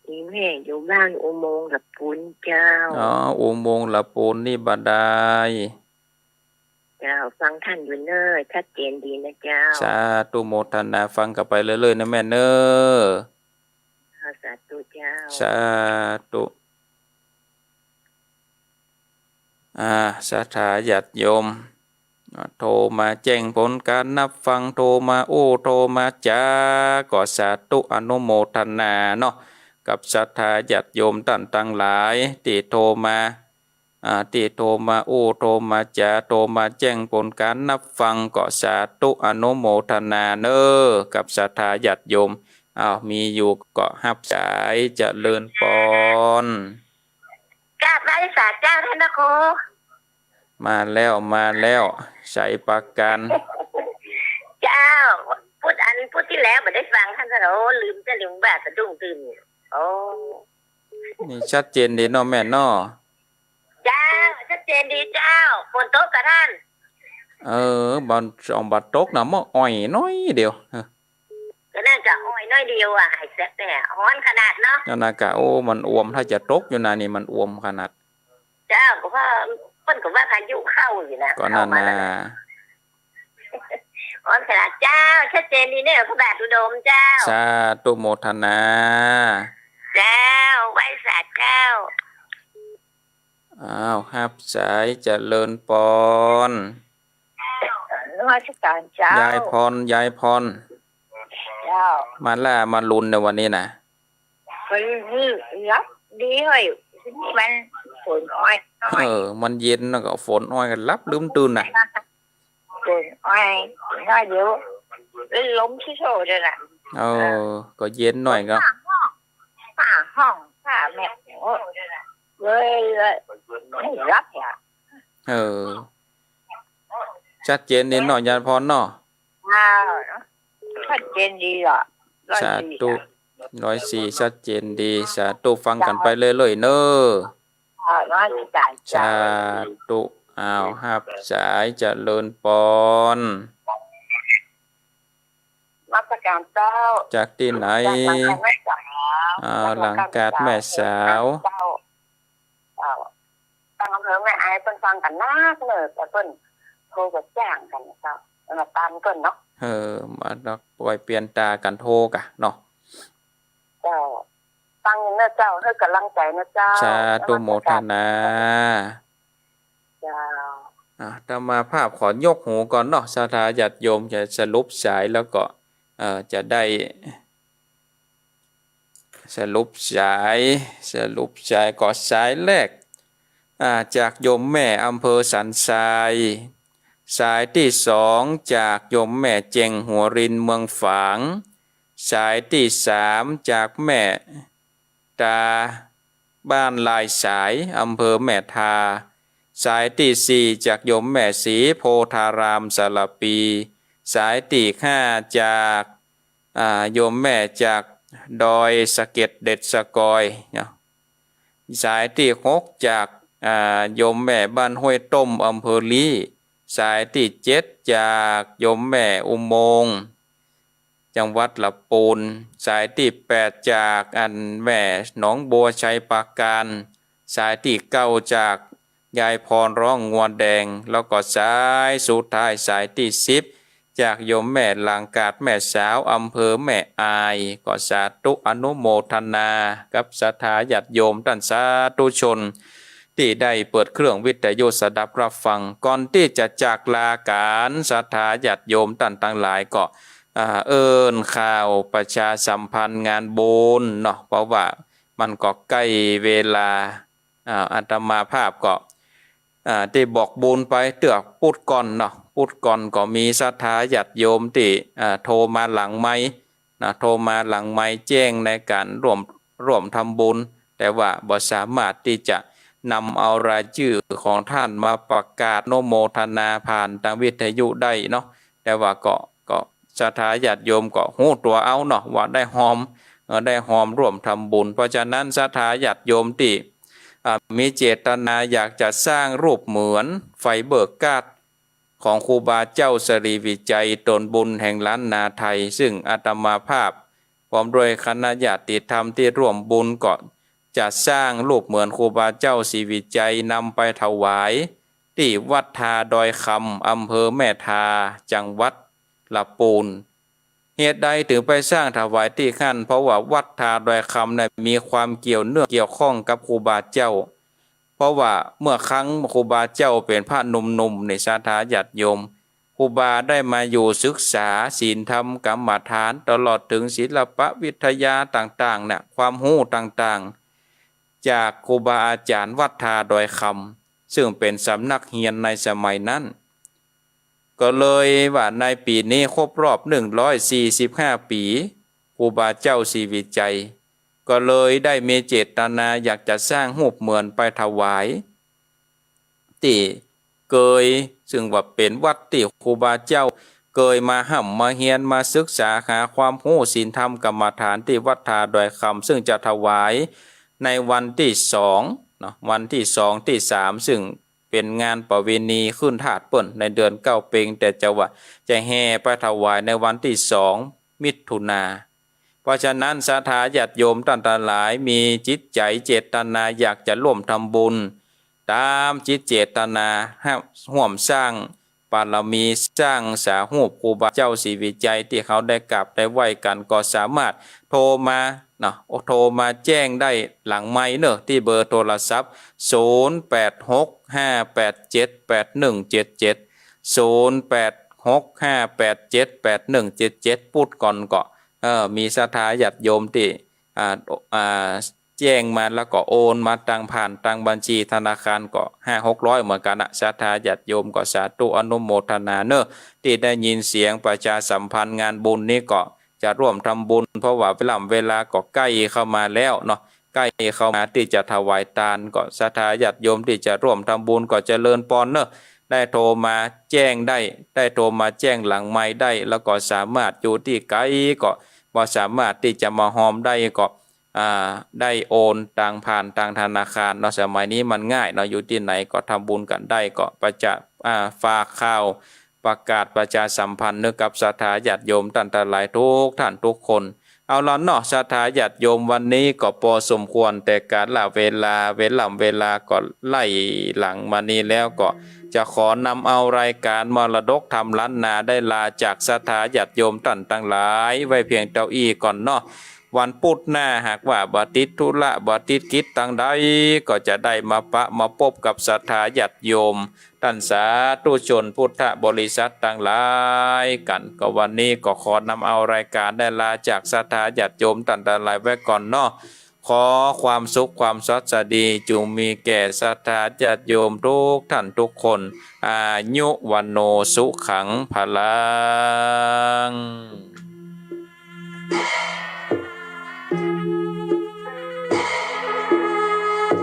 นี่แม่อยู่บ้านอุโมงค์หละปูนเจ้า อ๋อ อุโมงค์หละปูนนี่บ่ดาย เจ้า ฟังต้านอยู่เน้อ ชัดเจนดีนะเจ้า สาธุโมทนา ฟังกั๋นไปเรื่อยๆ นะแม่เน้อ สาธุเจ้า สาธุ อ่า ศรัทธาญาติโยม อ่า โทรมาแจ้งผลก๋านนับฟัง โทรมาอู้ โทรมาจ๋า ก็สาธุอนุโมทนาเนาะ กับศรัทธาญาติโยมต้านตังหลาย ตี้โทรมา อ่า ตี้โทรมาอู้ โทรมาจ๋า โทรมาแจ้งผลก๋านนับฟัง ก็สาธุอนุโมทนาเน้อ กับศรัทธาญาติโยม อ้าว มีอยู่ก็ฮับสาย เจริญปอน กราบไหว้สาเจ้าต้านพระครู มาแล้ว มาแล้ว ชัยปราการ เจ้า พุทธอันพุทธ แล้วบ่ได้ฟังต้าน โอ้ ลืมจ้ะ ลืมบ่าสะดุ้งตื่น โอ้ นี่ชัดเจนดีเนาะแม่เนาะ เจ้า ชัดเจนดีเจ้า ฝนตกก่าต้าน เออ บ่ บ่ตกนะ เมื่ออ่อยน้อยเดียว เออ ก็นั่นก็อ่อยน้อยเดียวอะ หายแสบแน่ ฮ้อนขนาดเนาะ นั่นนะกะ โอ้ มันอ่วม ถ้าจะตกอยู่นะนี่ มันอ่วมขนาด เจ้า ก็ว่า เปิ้นก็ว่าพายุเข้าอยู่นะ ก็นั่นนะ เข้ามาแล้วนะ ฮ้อนขนาด เจ้า ชัดเจนดีเนี่ย พระบาทอุดมเจ้า สาธุโมทนา เจ้า ไหว้สาเจ้า อ้าว ฮับสาย เจริญปอน นมัสการเจ้า ยายพร ยายพร เจ้า มาล่ามาลุนในวันนี้นะ มันหลับดีเฮ้ย มันฝนอ้อย เออ มันเย็นแล้วก็ฝนอ้อยก็หลับลืมตื่นนะ ฝนอ้อยน้อยเดียว แล้วลมชิโชด้วยนะ เออ ก็เย็นหน่อยก็ ผ้าห้อง ผ้าห้อง ผ้าแม่โอ้ เลย เลย ไม่หลับอ่ะ เออ ชัดเจนดีเนาะ ยายพรเนาะ อ้าว ชัดเจนดีอ่ะ ร้อยสี่ สาธุ อ่ะ ร้อยสี่ ชัดเจนดี สาธุ ฟังกั๋นไปเรื่อยๆ เน้อ อ่า นมัสการเจ้า สาธุ อ้าว ฮับสาย เจริญปอน นมัสการเจ้า จากตี้ไหน จากหลังกาดแม่สาว อ้าว หลังกาดแม่สาว เจ้า เจ้า ตางอำเภอแม่อายเปิ้นฟังกั๋นนักเน้อ แต่เปิ้นโทรก็จ้างกั๋นเจ้า มาตามเปิ้นเนาะ เออ มาเนาะ ปล่อยเปลี่ยนต๋ากั๋นโทรก่ะเนาะ เจ้า ฟังอยู่เน้อเจ้า หื้อก๋ำลังใจ๋เน้อเจ้า สาธุโมทนา เจ้า อ่ะ อาตมาภาพขอยกหูก่อนเนาะ ศรัทธาญาติโยมจะสรุปสายแล้วก็ เอ่อ จะได้ สรุปสาย สรุปสายก็สายแรก อ่า จากโยมแม่อำเภอสันทราย สายตี้สองจากโยมแม่เจ็งหัวรินเมืองฝาง สายตี้สามจากแม่ตาบ้านลายสาย อำเภอแม่ทา สายตี้สี่จากโยมแม่ศรีโพธารามสารภี สายตี้ห้าจาก อ่า โยมแม่จากดอยสะเก็ดเด็ดสะกอยเนาะ สายตี้หกจาก อ่า โยมแม่บ้านห้วยต้ม อำเภอลี้ สายตี้เจ็ดจากโยมแม่อุโมงค์ จังหวัดละปูน สายตี้แปดจากอันแม่หนองบัว ชัยปราการ สายตี้เก้าจากยายพรร้องงัวแดง แล้วก็สายสุดท้าย สายตี้สิบ จากโยมแม่หลังกาดแม่สาว อำเภอแม่อาย ก็สาธุอนุโมทนากับศรัทธาญาติโยมต้านสาธุชน ตี้ได้เปิดเครื่องวิทยุสดับรับฟัง ก่อนตี้จะจากลากั๋น ศรัทธาญาติโยมต้านตังหลายก็ อ่า เอิ้นข่าวประชาสัมพันธ์งานบุญเนาะ เพราะว่ามันก็ใก้เวลา อ่า อาตมาภาพก็ อ่า ได้บอกบุญไปเตื้อปุดก่อนเนาะ ปุดก่อนก็มีศรัทธาญาติโยมตี้ อ่า โทรมาหลังไมค์นะ โทรมาหลังไมค์แจ้งในก๋านร่วม ร่วมทำบุญ แต่ว่าบ่สามารถตี้จะนำเอารายจื้อของต้านมาประกาศอนุโมทนาผ่านตางวิทยุได้เนาะ แต่ว่าก็ ก็ศรัทธาญาติโยมก็ฮู้ตั๋วเอาเนาะ ว่าได้ฮอม เอ่อ ได้ฮอมร่วมทำบุญ เพราะฉะนั้นศรัทธาญาติโยมตี้ อ่า มีเจตนาอยากจะสร้างรูปเหมือนไฟเบอร์การ์ดของครูบาเจ้าสิริวิชัย ต๋นบุญแห่งล้านนาไทย ซึ่งอาตมาภาพพร้อมด้วยคณะญาติธรรมตี้ร่วมบุญก็จะสร้างรูปเหมือนครูบาเจ้าสิริวิชัยนำไปถวายตี้วัดทาดอยคำ อำเภอแม่ทา จังหวัดละปูน เหตุใดถึงไปสร้างถวายตี้หั้น เพราะว่าวัดทาดอยคำเนี่ยมีความเกี่ยวเนื่องเกี่ยวข้องกับครูบาเจ้า เพราะว่าเมื่อครั้งครูบาเจ้าเป๋นพระหนุ่มๆ นี่ศรัทธาญาติโยม ครูบาได้มาอยู่ศึกษาศีลธรรมกรรมฐาน ตลอดถึงศิลปวิทยาต่างๆ เนี่ย ความฮู้ต่างๆ จากครูบาอาจ๋ารย์วัดทาดอยคำ ซึ่งเป๋นสำนักเฮียนในสมัยนั้น ก็เลยว่าในปี๋นี้ครบรอบหนึ่งร้อยสี่สิบห้าปี๋ ครูบาเจ้าสิริวิชัย ก็เลยได้มีเจตนาอยากจะสร้างรูปเหมือนไปถวายตี้เกย ซึ่งว่าเป๋นวัดตี้ครูบาเจ้า เกยมาฮ่ำมาเฮียนมาศึกษาหาความฮู้ศีลธรรมกรรมฐานตี้วัดท่าดอยคำ ซึ่งจะถวายในวันตี้สองเนาะ วันตี้สองตี้สาม ซึ่งเป๋นงานประเวณีขึ้นธาตุเปิ้นในเดือนเก้าเป๋ง แต่จะว่าจะแห่ไปถวายในวันตี้สองมิถุนา เพราะฉะนั้นศรัทธาญาติโยมต้านตังหลายมีจิตใจ๋เจตนาอยากจะร่วมทำบุญ ต๋ามจิตเจตนา ร่วมสร้างบารมี สร้างสารูปครูบาเจ้าศรีวิชัยตี้เฮาได้กราบได้ไหว้กั๋น ก็สามารถโทรมาเนาะ โทรมาแจ้งได้หลังไมค์เนาะ ตี้เบอร์โทรศัพท์ ศูนย์แปดหกห้าแปดเจ็ดแปดหนึ่งเจ็ดเจ็ด ศูนย์แปดหกห้าแปดเจ็ดแปดหนึ่งเจ็ดเจ็ด ปู๊ดก่อนก็ เออ มีศรัทธาญาติโยมตี้ อ่า อ่า แจ้งมาแล้วก็โอนมาตางผ่านตางบัญชีธนาคารก็ห้าหกร้อยเหมือนกั๋นนะ ศรัทธาญาติโยมก็สาธุอนุโมทนาเนาะ ตี้ได้ยินเสียงประชาสัมพันธ์งานบุญนี้ก็จะร่วมทำบุญ เพราะว่าเวลา เวลาก็ใก้เข้ามาแล้วเนาะ ใก้เข้ามาตี้จะถวายตาน ก็ศรัทธาญาติโยมตี้จะร่วมทำบุญก็เจริญปอนเนาะ ได้โทรมาแจ้งได้ ได้โทรมาแจ้งหลังไมค์ได้ แล้วก็สามารถอยู่ตี้ไก๋ก็ บ่สามารถตี้จะมาฮอมได้ก็ อ่า ได้โอนตางผ่านตางธนาคารเนาะ สมัยนี้มันง่ายเนาะ อยู่ตี้ไหนก็ทำบุญกั๋นได้ ก็ประจะ อ่า ฝากข่าวประกาศประชาสัมพันธ์เนาะ กับศรัทธาญาติโยมต้านตังหลายทุกท่านทุกคน เอาละเนาะ ศรัทธาญาติโยม วันนี้ก็ปอสมควรแต่กาละเวลา เวล่ำเวลาก็ไล่หลังมานี้แล้ว ก็จะขอนำเอารายการมรดกธรรมล้านนาได้ลาจากศรัทธาญาติโยมต้านตังหลายไว้เพียงเต้าอี้ก่อนเนาะ วันปุธหน้าหากว่าบ่ติดธุระบ่ติดกิจตางใด ก็จะได้มาปะมาปบกับศรัทธาญาติโยม ต้านสาธุชนพุทธบริษัทตังหลายกั๋น ก็วันนี้ก็ขอนำเอารายการได้ลาจากศรัทธาญาติโยมต้านตังหลายไว้ก่อนเนาะ ขอความสุขความสวัสดีจุ่งมีแก่ศรัทธาญาติโยมทุกท่านทุกคน อายุวัณโณสุขังพลัง